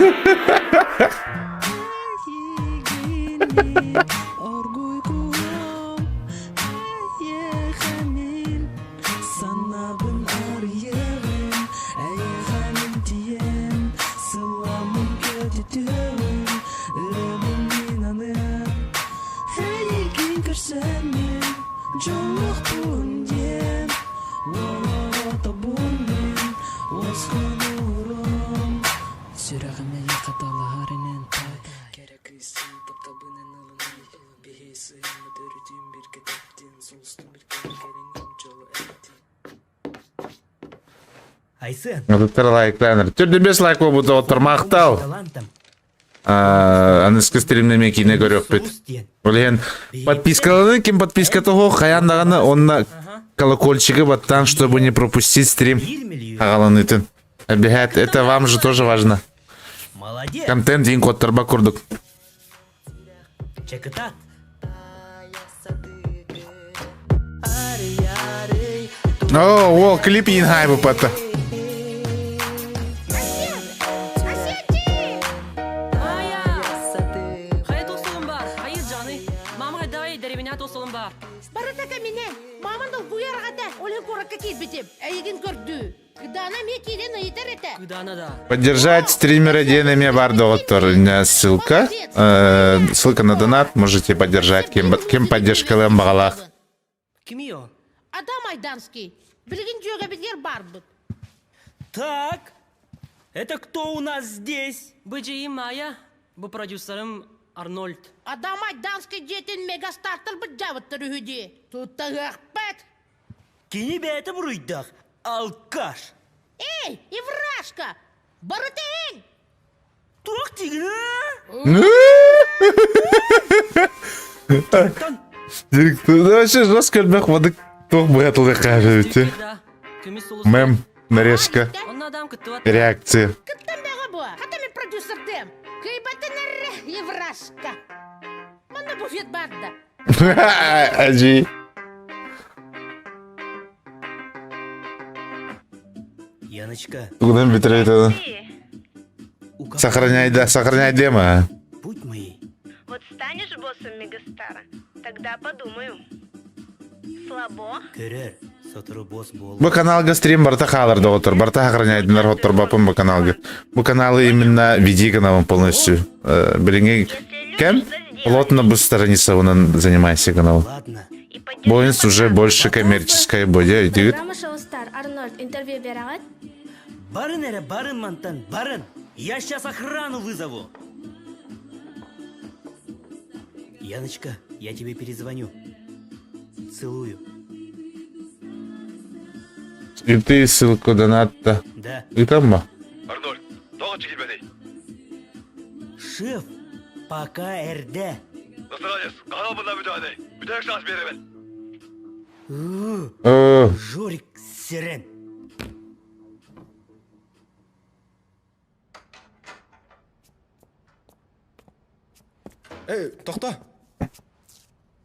Айсен.
Отуттар лайктааныр. 45 лайк буолбут доҕоттор махтал. Аныскы стримнеме киинэ көрүөхпүт. Ол иһин подпискаланы ким подписка того хайаан даҕаны онно колокольчигы баттаан, чтобы не пропустить стрим аҕаланытын. Эбиһээт, это вам же тоже важно.
Молодец.
Контент дин куоттарба курдук.
Чекытат.
О, уол клип иин хайбы пата.
Хайа тосолум бар, хайы жаны. Мама давай деревня тосолум бар.
Барыта кэминэ, маман долгуйар аҕата, ол иһин куоракка киирбитим. Эйигин көрдүү. Кыдаана эмиэ киирэн ыйытар этэ.
Кыдаана да.
Поддержать стримера диэн эмиэ бар доҕоттор. Ссылка. Ссылка на донат. Можете поддержать. Ким, ким поддержкалыан баҕалаах.
Кимий ол?
Адам Айданский. Билигин дьүөгэбитигэр барбыт.
Так, это кто у нас здесь?
Быдьыйым Майя, бу продюсерым Арнольд.
Адам Айданский дьиэтин мегастартер быдьаабыттар үһү дии. Туттаһыахпыт.
Кини бэйэтэ буруйдаах, алкаш.
Эй, Еврашка, барыта эн!
Туох диигин,
Вообще жестко элбэх бадык туох быһатылык хаалбыт. Мем, нарезка, реакция.
Кыттан бөҕө буо, хата мин продюсердыам. Кыйбатын эрэ, Еврашка. Манна буфет бар да.
Ажи.
Яночка.
Тугунан бүтэрэй это? Сохраняй, да, сохраняй демо.
Будь моей.
Вот станешь боссом Мегастара, тогда подумаю. Слабо?
Көрөр, сотору босс буол.
Бу каналга стрим барта хаалар доҕоттор, барта сохраняйдынар хотторбаппын бу каналга. Бу каналы именно веди каналым полностью. Билиҥҥи кэм плотно бу страницабынан занимайся канал. Боинс уже больше коммерческая бодя идет.
Программа Шоу Стар Арнольд интервью бераҕыт?
Барын эрэ, барын мантан, барын! Я сейчас охрану вызову! Яночка, я тебе перезвоню. Целую.
И ты ссылку донатта.
Да.
И там ба?
Арнольд, тоҕо киирбэтий?
Шеф, пока РД.
Настрадец, хаһан бында бүтәҕүнүй? Бүтэһик саас биэрэбин.
Э.
Жорик Сирен.
Эй, тохто.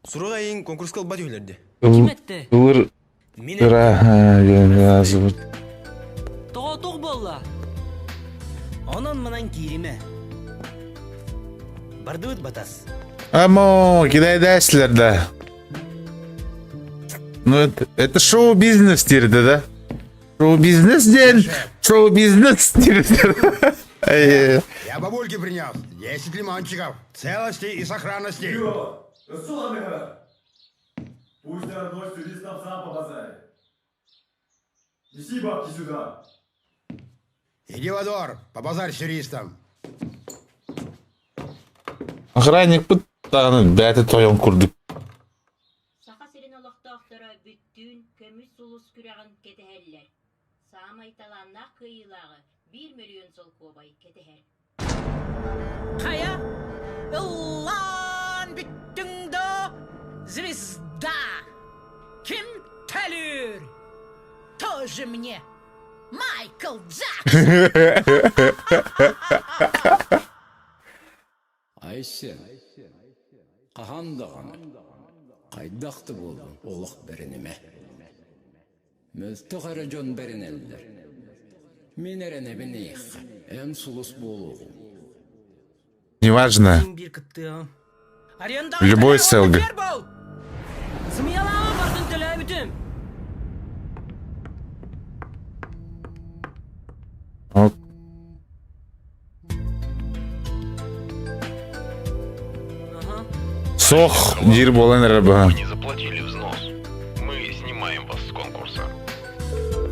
Сурук айын конкурска ылбат үһүлэрди.
Ылыр ыра зовут.
Тоҕо буолла?
Онон манан кииримэ. Бардыбыт батас.
Амо, кидай дәслер да. Ну, это, это шоу-бизнес теперь, да? Шоу-бизнес день, шоу-бизнес теперь.
Я бабульке принес 10 лимончиков, целости и сохранности.
Пусть родной с юристом сам побазарит. Неси бабки сюда.
Иди во двор, побазарь с юристом.
Охранник пыттааны бэйэтэ тойон курдук.
Саха сирин олохтоохторо бүттүүн көмүс сулус күрэҕин кэтэһэллэр. Саамай талааннаах кыайыылааҕы биир мөлүйүөн солкуобай кэтэһэр.
Хайа, ыллаан бүттүҥ доо, звезда! Ким төлүүр? Тоже мне, Майкл Джексон!
Айсен, хаһан даҕаны, хайдах да буоллун олох бэринимэ. Мөлтөх эрэ дьон бэринэллэр. Мин эрэнэбин эйиэхэ, эн сулус буолуоҕуҥ.
Неважно. Любой селга.
Сымыйалааҕы бардын төлөөбүтүм.
Ок. Сох диир буолан эрэр быһа.
Не заплатили взнос. Мы снимаем вас с конкурса.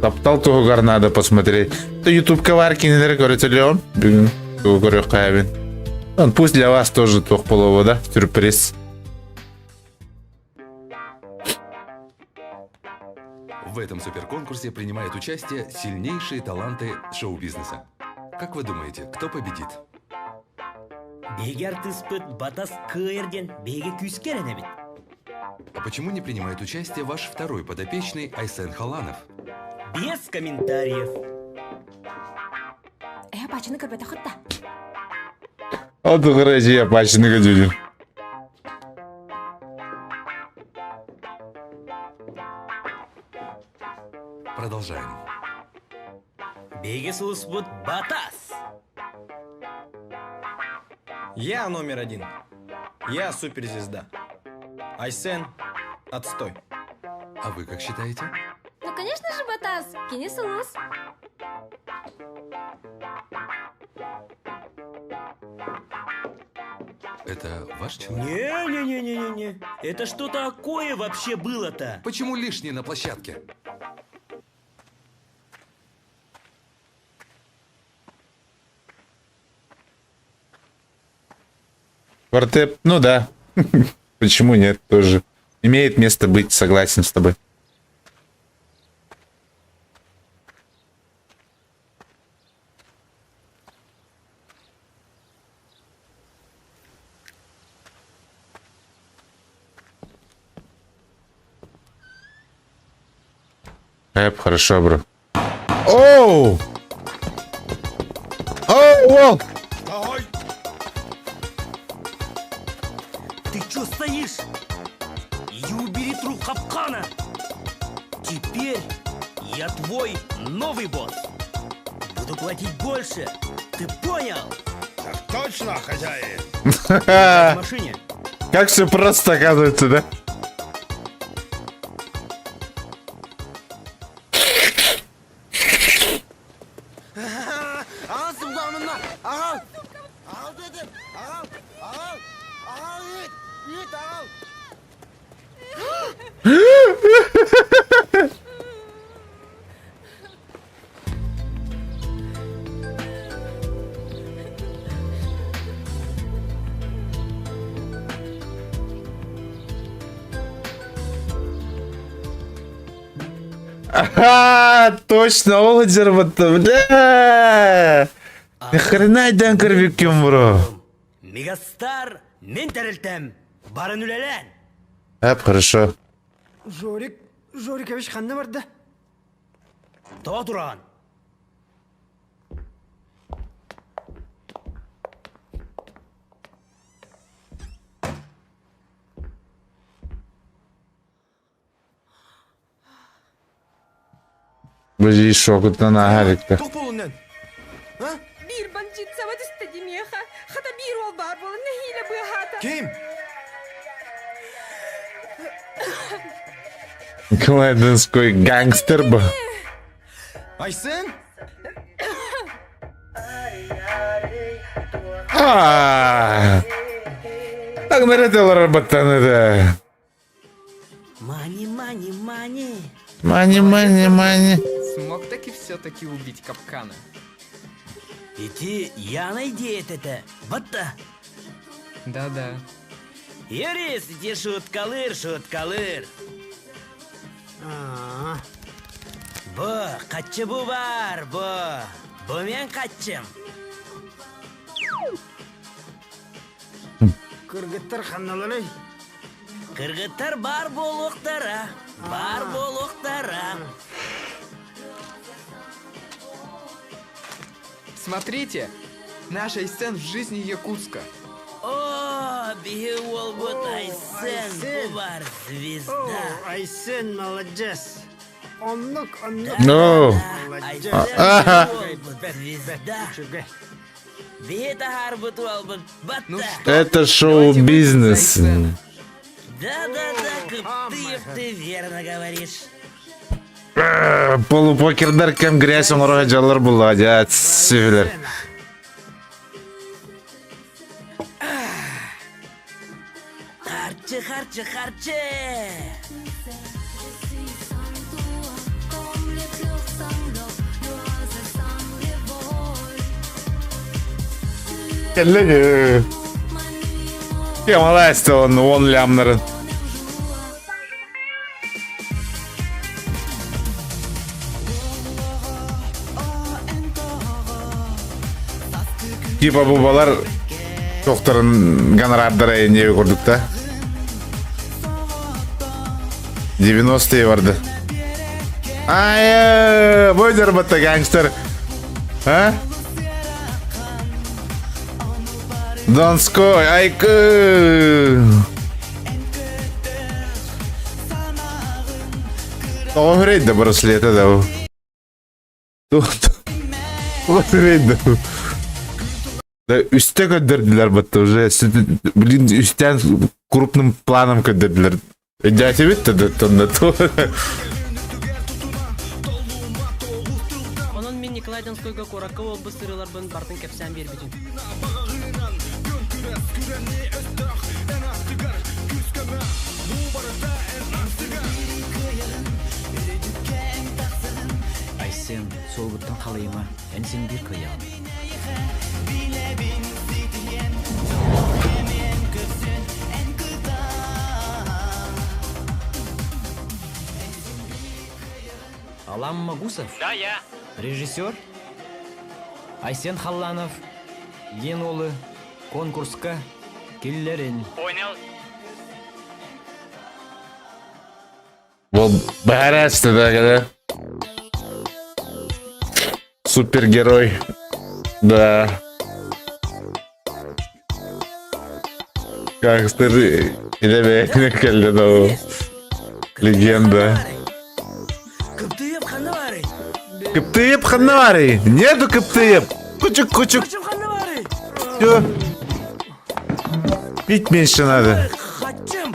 Таптал туһугар надо посмотреть. То ютубка бар кинилэри көрөтөлүөм. Бүгүн тугу көрүөххэ Он пусть для вас тоже туох буолуо да, сюрприз.
В этом суперконкурсе принимают участие сильнейшие таланты шоу-бизнеса. Как вы думаете, кто победит?
Биһиги артыыспыт Батас кыайар диэн биһиги күүскэ эрэнэбит.
А почему не принимает участие ваш второй подопечный Айсен Халанов?
Без комментариев.
Э, пачыны көрбөтөхүт да.
Ол тугура эдьиийэ пачыны көдүүрүн.
Продолжаем.
Биһиги сулуспут Батас.
Я номер один. Я суперзвезда. Айсен, отстой.
А вы как считаете?
Ну, конечно же, Батас, кини сулус.
Это ваш человек?
Не-не-не-не-не. Это что такое вообще было-то?
Почему лишний на площадке?
Вортеп, ну да. Почему нет, тоже. Имеет место быть, согласен с тобой. Эп, хорошо, бро. Оу! Оу, оу!
Ты чё стоишь? Иди убери труп Хапкана! Теперь я твой новый босс. Буду платить больше. Ты понял?
Так точно, хозяин.
В машине.
Как все просто оказывается, да?
Аҕал сумкабын аҕал! Аҕал дедим! Аҕал! Аҕал! Аҕал ыыт! Ыыт аҕал!
Ага, точно, ол дербатта, бля! Ни хрена айдан көрбүккүн, бро.
Мегастар мин тэрилтэм. Барын үлэлээн.
Эп, хорошо.
Жорик. Жорикович ханна барда?
Тоҕо тураҕын?
Быжи шокуттан ааһар иликтэр.
Туох буолуннан?
Биир бандьыыт саба түстэ димиэхэ. Хата биир уол баар буолан нэһиилэ быаһаата.
Ким?
Николай Донской гангстер бу.
Айсен?
Аа! Так наряд баттан это.
Мани, мани, мани.
Мани, мани, мани.
Смог таки все-таки убить капкана.
Ити Яна идея это. Батта.
Да-да.
Юрис, ити шуткалыр, шуткалыр. Бу, хаччы бу бар, бу. Бу мен хаччым.
Кыргыттар ханналарый?
Кыргыттар бар буолуохтара, бар буолуохтара.
Смотрите, наш Айсен в жизни Якутска.
О, биһи уолбут Айсен, бу бар звезда.
О, Айсен молодец. Оннук, оннук.
No.
Молодец.
Ага.
Звезда. Биһи таһаарбыт уолбут батта.
Это шоу-бизнес.
Да-да-да, Кыптыев, ты верно говоришь.
Полупокердар кэм грязь оҥоро дьаллар булла дьэ сүһүлэр.
Харчы, харчы, харчы!
Кэллэ Кемалайсты он он лямнарын. Типа бу балар тохторун гонорардара не курдук да. 90-е барды. Ай, бойдер батта гангстер. А? Донской, айкы. Тоҕо үрейді браслеті да ол. Үрейді. Да үстэ көрдөрдүлэр батта уже блин үстэн крупным планом көрдөрдүлэр. Дядя да тонна то.
Онон мин Николай Донскойга куоракка уолбут сырыыларбын бартын кэпсээн биэрбитим.
Айсен, суолгуттан халыйыма, эн син биир кыайаҕын. Алам Магусов?
Да, я.
Режиссер? Айсен Халланов, диэн уолу конкурска киллэрин.
Понял.
Ол бәрәсті да когда. Супергерой. Да. Гангстер илэ кэллэ да Легенда.
Кыптыып ханна баарый?
Кыптыып ханна баарый? Нету кыптыып. Кучук, кучук. Все. Пить меньше надо.
Хотим.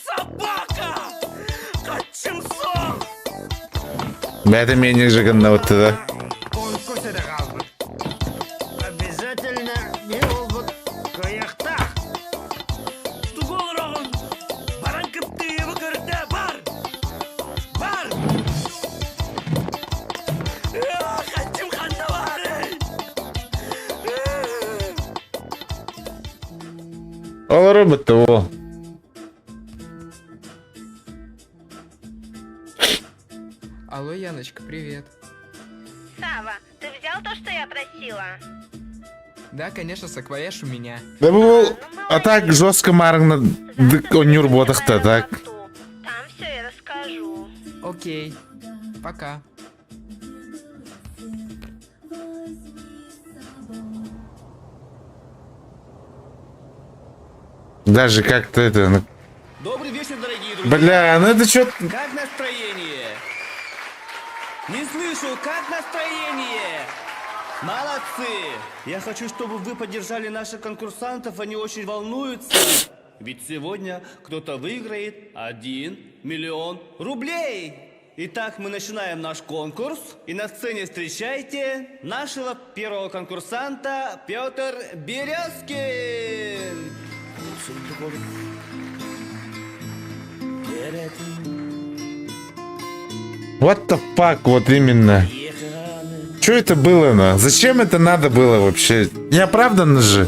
Собака! Хотим сон!
Бэйэтэ менеджер гынна да.
Конкурс эрэ хаалбыт. Обязательно не буолбут кыайыахтаах.
Тугу олороҕун? Баран кыптыйыбы көрдө, бар! Бар! Хачым ханна баарый?
Олорор бытты ол.
Алло, Яночка, привет.
Сава, ты взял то, что я просила?
Да, конечно, саквояж у меня.
Да бу а так жестко марыңна дык онньур буотахта так.
Там все я расскажу.
Окей. Пока.
Даже как-то это... Ну...
Добрый вечер, дорогие друзья.
Бля, ну это что...
Как настроение? Не слышу, как настроение? Молодцы! Я хочу, чтобы вы поддержали наших конкурсантов, они очень волнуются. Ведь сегодня кто-то выиграет 1 миллион рублей. Итак, мы начинаем наш конкурс. И на сцене встречайте нашего первого конкурсанта Петр Березкин.
What the fuck, вот именно. Что это было, на? Зачем это надо было вообще? Неоправданно же.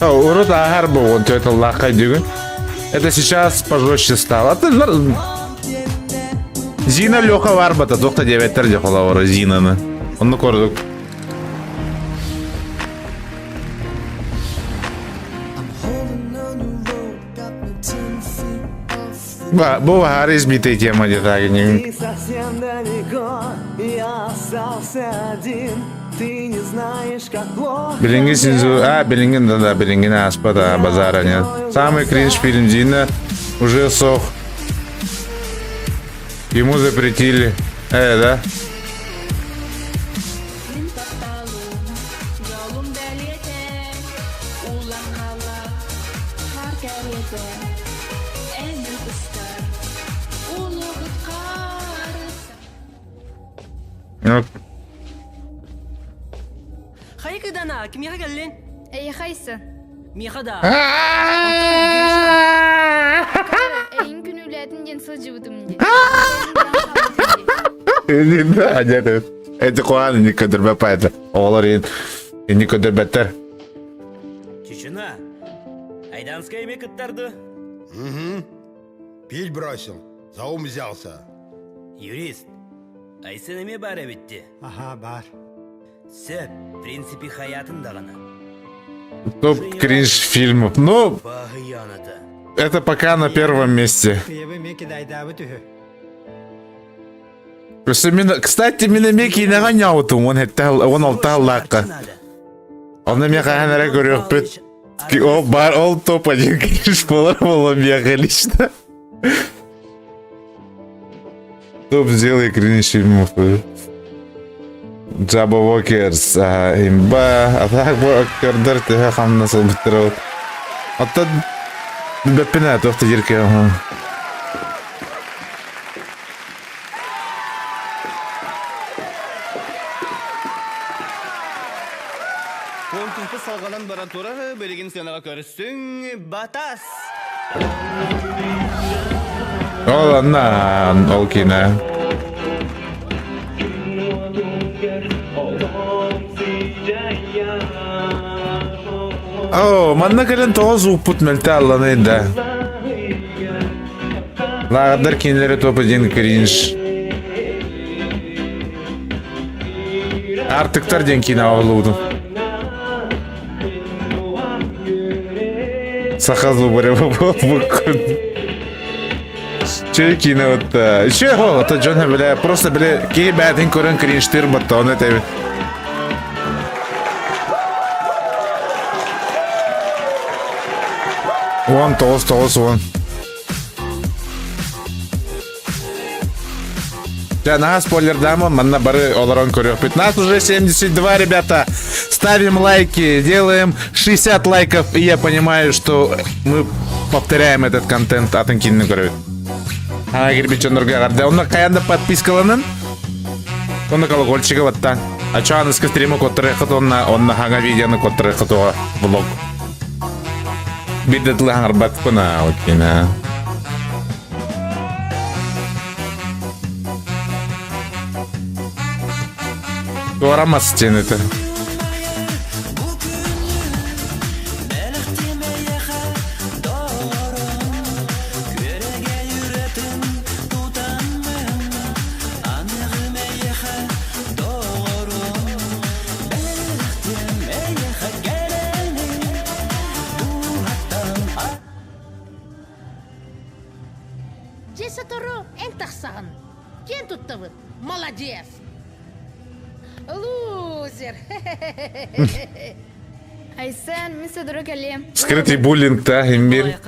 Урут ааһар бу он тыллааххай бүгүн. Это сейчас пожестче стало. Зина Леха барбата, туох диэбэттэр дьэ холобура Зинаны. Онну көрдүк. Бу баһаар избитая тема где-то.
Ты совсем далеко, я остался один. Ты не знаешь, как плохо.
Билиҥҥи синзу, а, билиҥҥи, да, да, билиҥҥи ааспата, базара нет. Самый кринж фильм Зина уже сох. Ему запретили. Э, да? Ну.
Хайкыдана, кимиэхэ кэллин?
Эйиэхэ айсы.
Миэхэ да.
Эйин күнүүлээтин диэн сылдьыбытым дии.
Да, нет, эти куаны не көдөрбөппайда. Оҕолор ини көдөрбөттөр.
Чечена, Айданская эми кыттарды.
Угу. Пить бросил, за ум взялся.
Юрист, Айсен эми бар эбитти.
Аха, бар.
Сөп, в принципе, хаятын даҕаны.
Топ кринж фильмов. Ну, это пока на первом месте. Кстати, мин эмиэ киинэҕэ ньаутум, он он алтааллаахха. Онно эмиэ хаһан эрэ көрүөхпүт. Ол бар, ол топ один кринж буолар буолуо миэхэ лично. Топ сделай кринж фильмов. Джаба Уокерс, имба, а так бу актердар төһө хамнас ылбыттара. Оттон бэппинэ туох да диирке
Конкурска салҕанан бара турар, билигин сыанаҕа көрүстүҥ, Батас!
Ол анна ол киинэ. Оо, манна кэлэн тоҕо зууппут мөлтө алланый да. Лааҕырдар кинилэри топ-1 кринж. Артыктар диэн киинэ оҕолуутун. Саха Зубарева буолбуккун. Чэй киинэ вот Еще это дьон бля просто бля киһи бээтин көрөн кринжтир баттаҕына этэбин. Уон тоҕус тоҕус уон. Дьэ, наһаа спойлердааман, манна бары олорон көрүөхпүт. Нас уже 72, ребята. Ставим лайки, делаем 60 лайков, и я понимаю, что мы повторяем этот контент атын киинин көрөбүт. Ана кирбит дьоннорго эҕэрдэ. Онно хайаан да подпискаланын, онно колокольчига баттаан. Ачааныска стримы коттарыаххыт уонна онно хаҥа видеоны коттарыаххыт оҕо влог. Биир да тылы хаҥарбаппын аа окей Туорамас диэн это.
Дьэ сотору эн тахсаҕын. Киэн туттабыт. Молодец! Лузер!
Айсен, мин сотору кэлиэм.
Скрытый буллинг, да, имбирь.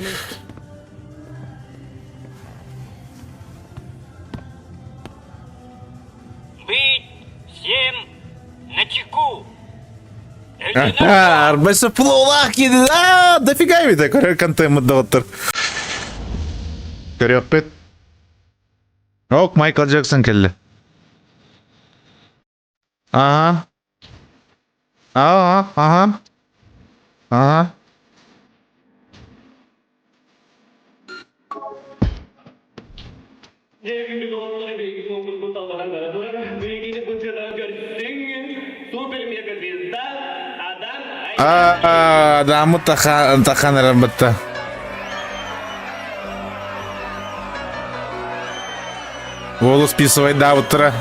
Быть всем начеку.
Арбайса флоулаах киди, а, дофига ведь көрөр контент доҕоттор. Көрүөхпүт. Ок, Майкл Джексон кэллэ. Ага. Ага, ага. Ага. А, дамы тахан тахан эрэн Уолу списывай даабыттара.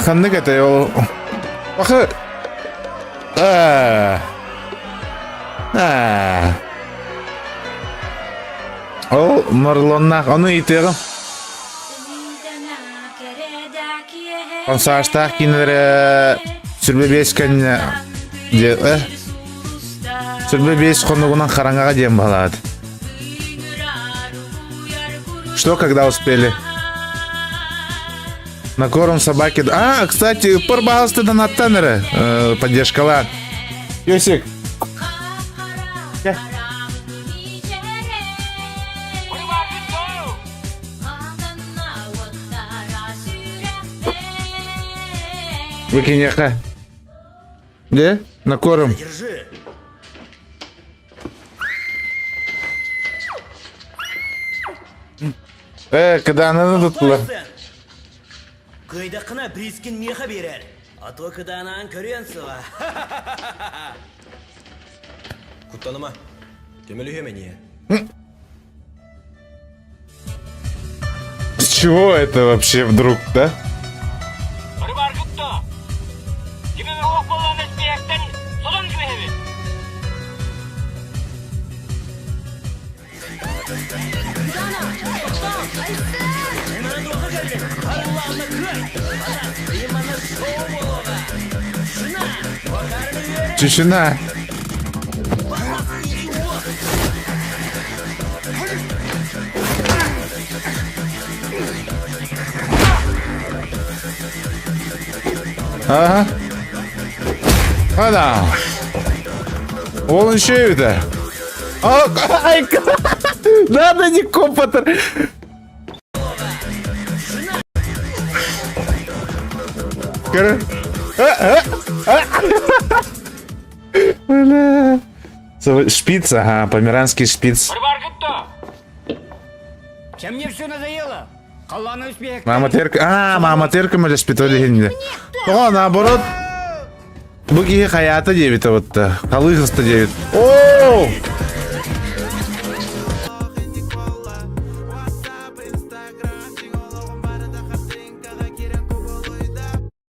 Ханнык этэй ол? Бахы. Аа. Аа. Ол Марлоннаах ону ыйытыаҕым. Саастаах киинэлэрэ сүрбэ биэс кэннэ э сүрбэ биэс хонугунан хараҥаҕа диэн баһылаат. Что, когда успели? На корм собаки. А, кстати, пожалуйста, донаттан эрэ поддержкалаан. Йосик. Выкинь-ка. Где? На корм.
Держи.
Э, когда она туттулар?
Кыайдаххына прискин миэхэ биэрэр. А то кыданаан көрүөн суоҕа.
Куттаныма. Көмөлөһүөм эниэ.
С чего это вообще вдруг, да? Тишина. Ага. Ана. Ол еще это. Ай, надо не компатор. Көрө. Бля. Шпиц, ага, померанский шпиц.
Чем мне все надоело?
Мама терка, а, мама терка мөлө шпитоли хинде. О, наоборот. Бу киһи хайаата диэбитэ вот халыыһыста диэбит. Оо!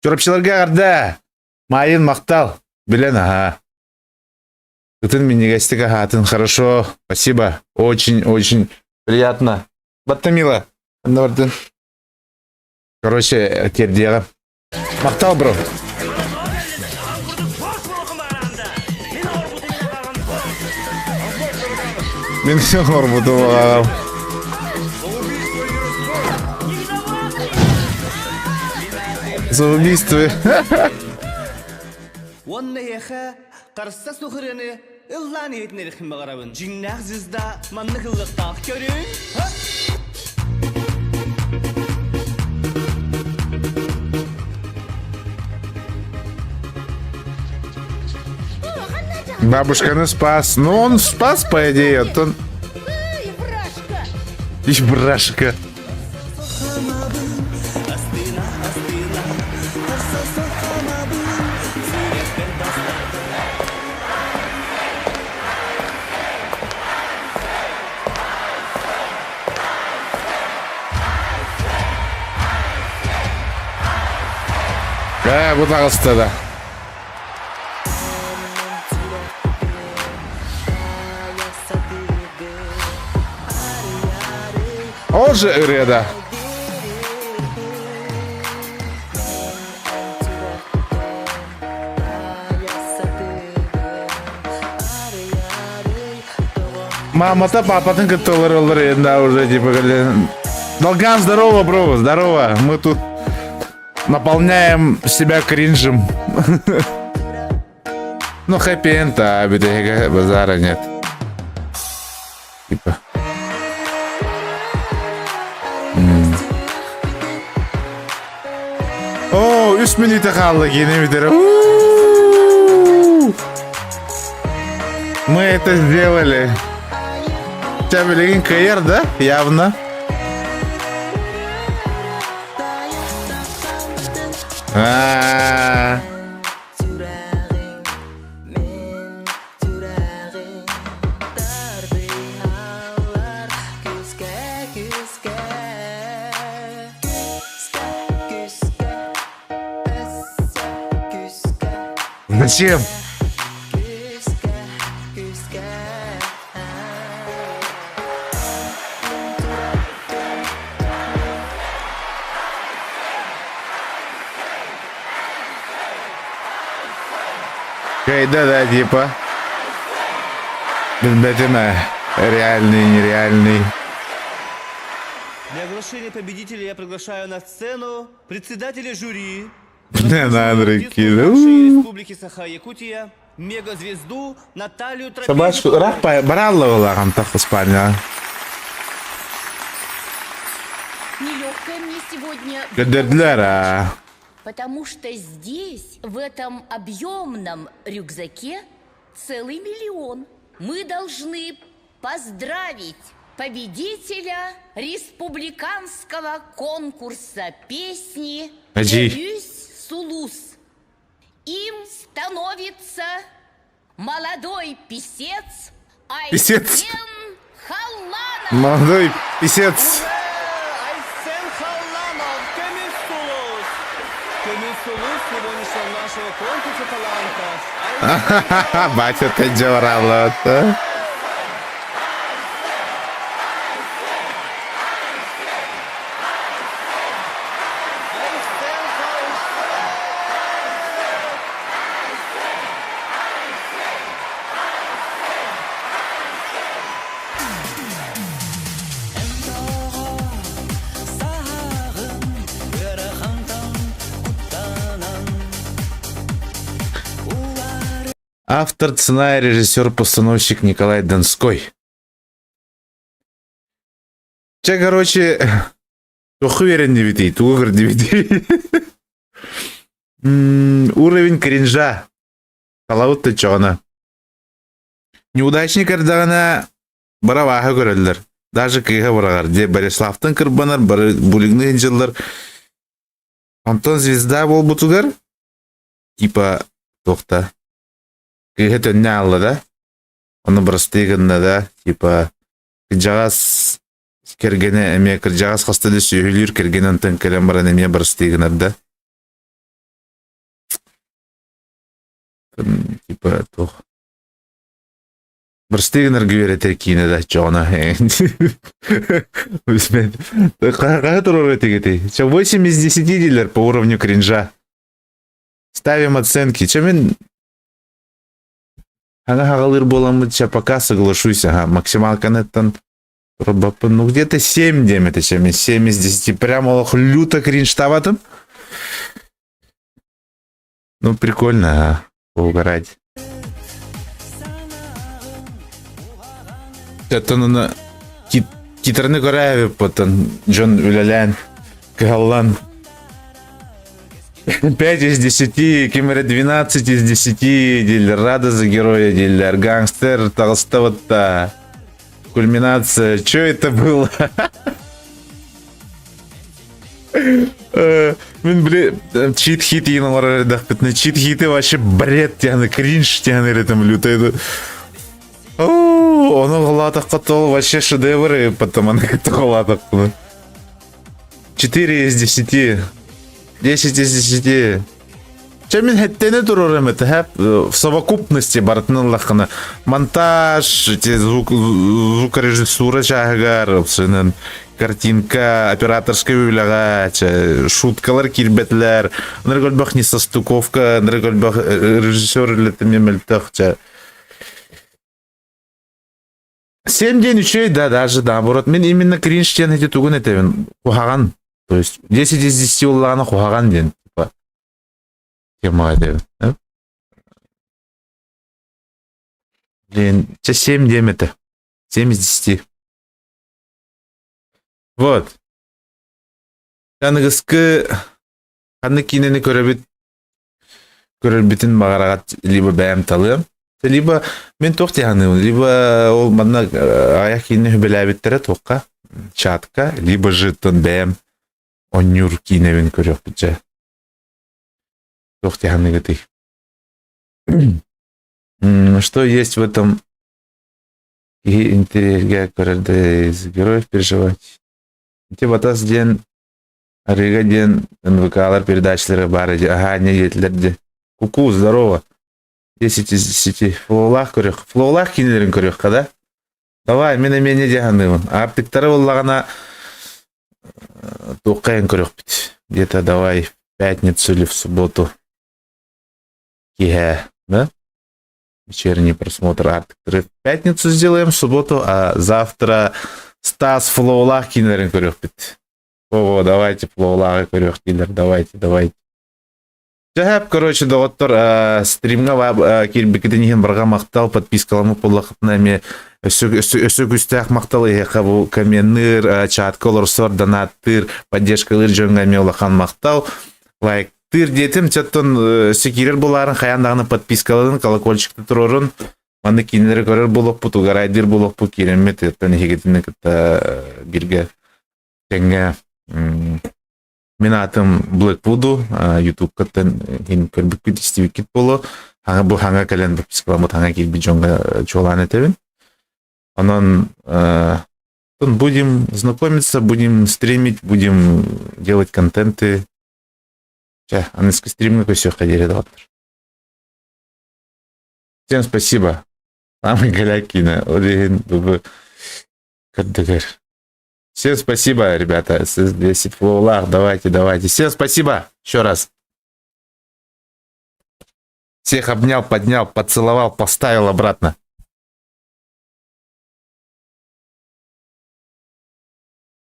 Чурапчыларга эҕэрдэ! Маайын махтал! Билэн аһаа. Ытын минньигэстик аһаатын хорошо. Спасибо. Очень-очень приятно. Батта мила. Анна бардын. Короче, тиэрдиэҕим. Махтал, бро. Мин оҥорбутум За убийство.
Уонна эһиэхэ харса суох ырыаны ыллаан иһитинэриэхпин баҕарабын. Дьиҥнээх звезда маннык ыллыктаах көрүҥ.
Бабушканы спас. Ну, он спас, по идее, он... И брашка. Ээ, бу таҕыста да. Ол же ырыа да. Мамата папатын кытта олороллор да уже типа Долган, здорово, бро, здорово. Мы тут наполняем себя кринжем. Ну, хэппи-энд, а бүтэһигэ базара нет. Типа. О, үс мүнүүтэ хаалла киинэ бүтэрэ. Мы это сделали. Чэ, билигин кыайар, да? Явно. А-а-а. Зачем? Да, да, типа. Билбэтим реальный, нереальный.
Для оглашения победителя я приглашаю на сцену председателя жюри
Не надо
Республики Саха-Якутия, мегазвезду Наталью
Собачку рах баралла улахан спальня.
Нелегкая мне сегодня...
Көрдөрдүлэр а.
Потому что здесь, в этом объемном рюкзаке, целый миллион. Мы должны поздравить победителя республиканского конкурса песни
Ажи.
Сулус. Им становится молодой писец
Писец.
Айсен Халланов.
Молодой писец.
Айсен Халланов, Көмүс Сулус. Көмүс Сулус сегодняшнего нашего конкурса талантов.
Батя ты дьоралата. Автор сценария, режиссер, постановщик Николай Донской. Чэ, короче, туоху үөрэннибитий, тугу көрдүбүтүй? Уровень кринжа. Талабыт да чоҕуна. Неудачник эрдэҕинэ бара абааһы көрөллөр. Даже кыыһа быраҕар. Дьэ, Бориславтан кырбанар, бары булигны дьыллар. Онтон звезда буолбутугар, типа, туохта, кыыһа төннө аалла да, ону бырастыы гынна да, типа, кырдьаҕас кэргэнэ эмиэ кырдьаҕас хаста да сүөһүлүүр кэргэнэ онтон кэлэн баран эмиэ бырастыы гынар да. Типа туох Бырастыы гынарга үөрэтэр киинэ да чоҕуна. Хаһа турар этигити? Че 8 из 10 дииллэр по уровню кринжа. Ставим оценки. Че мин Ага хаҕалыыр буоламмыт чэ пока соглашусь, ага, максималканыттан турбаппын. Ну где-то 7 диэм этэ чэ мин 7 из 10. Прям олох люто кринжтаабатым. Ну прикольно, ага, поугарать. Оттон ону титраны көрөөбүппүттэн дьон үлэлээн кыһаллан. 5 из 10, ким эрэ 12 из 10 дииллэр, рада за героя дииллэр, гангстер таҕыста бытта. Кульминация, что это было? Мин били чит хит иин оҥорор эрдэхпитинэ чит хиты вообще бред диэн кринж диэн эрэтим лютой Ону холаатахха то вообще шедевры потом аны кытта холаатахпына 4 из 10 10 из 10 Чэ мин хэттени турарым это хэп в совокупности барытын ыллаххына монтаж эти звук звукорежиссура чааһыгар сынан картинка операторскай үлэҕэ чэ шуткалар киирбэтилэр ынырык өлбөх несостыковка ынырык өлбөх режиссер үлэтэ мөлтөх чэ Семь диэн үчүгэй да, даже наоборот. Мин именно кринж диэн эти тугун этэбин. Куһаҕан. То есть 10 из 10 уллаҕына куһаҕан диэн. Типа тема этэбин. Блин, чэ 7 диэм этэ. 7 из 10. Вот. Аныгыскы ханнык киинэни көрөбүт көрөрбүтүн баҕараҕат либо бэйэм талыам либо мин туох дии саныыбын либо ол манна аҕыйах киинэ үбэлээбиттэрэ туохха чатка либо же тон бэйэм онньуур киинэбин көрүөхпүт дьэ туох дии саныыгытый что есть в этом киһи интэриэһиргэ көрөр да из героев переживать ити батас диэн Арыыга диэн НВК-лар передачалара баар дии, аһаа инньэ диэтилэр дии. Куку, здорово. 10 из 10. Флоулаах көрүөх. Флоулаах киинэлэрин көрүөххэ да. Давай, мин эмиэ инньэ дии саныыбын. Аартыктары буллаҕына туохха эн көрүөхпүт. Где-то давай в пятницу или в субботу. Киэһэ, да? Вечерний просмотр аартыктары в пятницу сделаем, в субботу, а завтра Стас Флоулаах киинэлэрин көрүөхпүт. Во, давайте флоулааҕы көрүөх дииллэр, давайте, давайте. Дьэһэп, короче, доҕоттор, стримҥа киирбиккитин иһин барҕа махтал, подпискаламмыт буоллаххытына эмиэ өссө, өссө, өссө күүстээх махтал эһиэхэ бу комменныыр, чатка олорсор, донаттыыр, поддержкалыыр дьоҥҥо эмиэ улахан махтал. Лайктыыр диэтим, чаттан өссө киирэр буолаарын хайаан даҕаны подпискаларын, колокольчикты туруорун, маннык киинэлэри көрөр буолуохпут, угарайдыыр буолуохпут, киирэммит, оттон эһигитини кытта бииргэ Тэҥҥэ мин аатым Black Voodoo, Ютубкаттан иһин көрбүккүт, истибиккит буолуо. Хаҥа бу хаҥа кэлэн подпискаламмыт хаҥа киирбит дьоҥҥо чуолаан этэбин. Онон будем знакомиться, будем стримить, будем делать контенты. Чэ, аныгыскы стримҥа көрсүөххэ диэри доҕоттор. Всем спасибо. Самый Галякина. Ол иһин бу көрдөгөр. Всем спасибо, ребята. 10 флоулах. Давайте, давайте. Всем спасибо. Еще раз. Всех обнял, поднял, поцеловал, поставил обратно.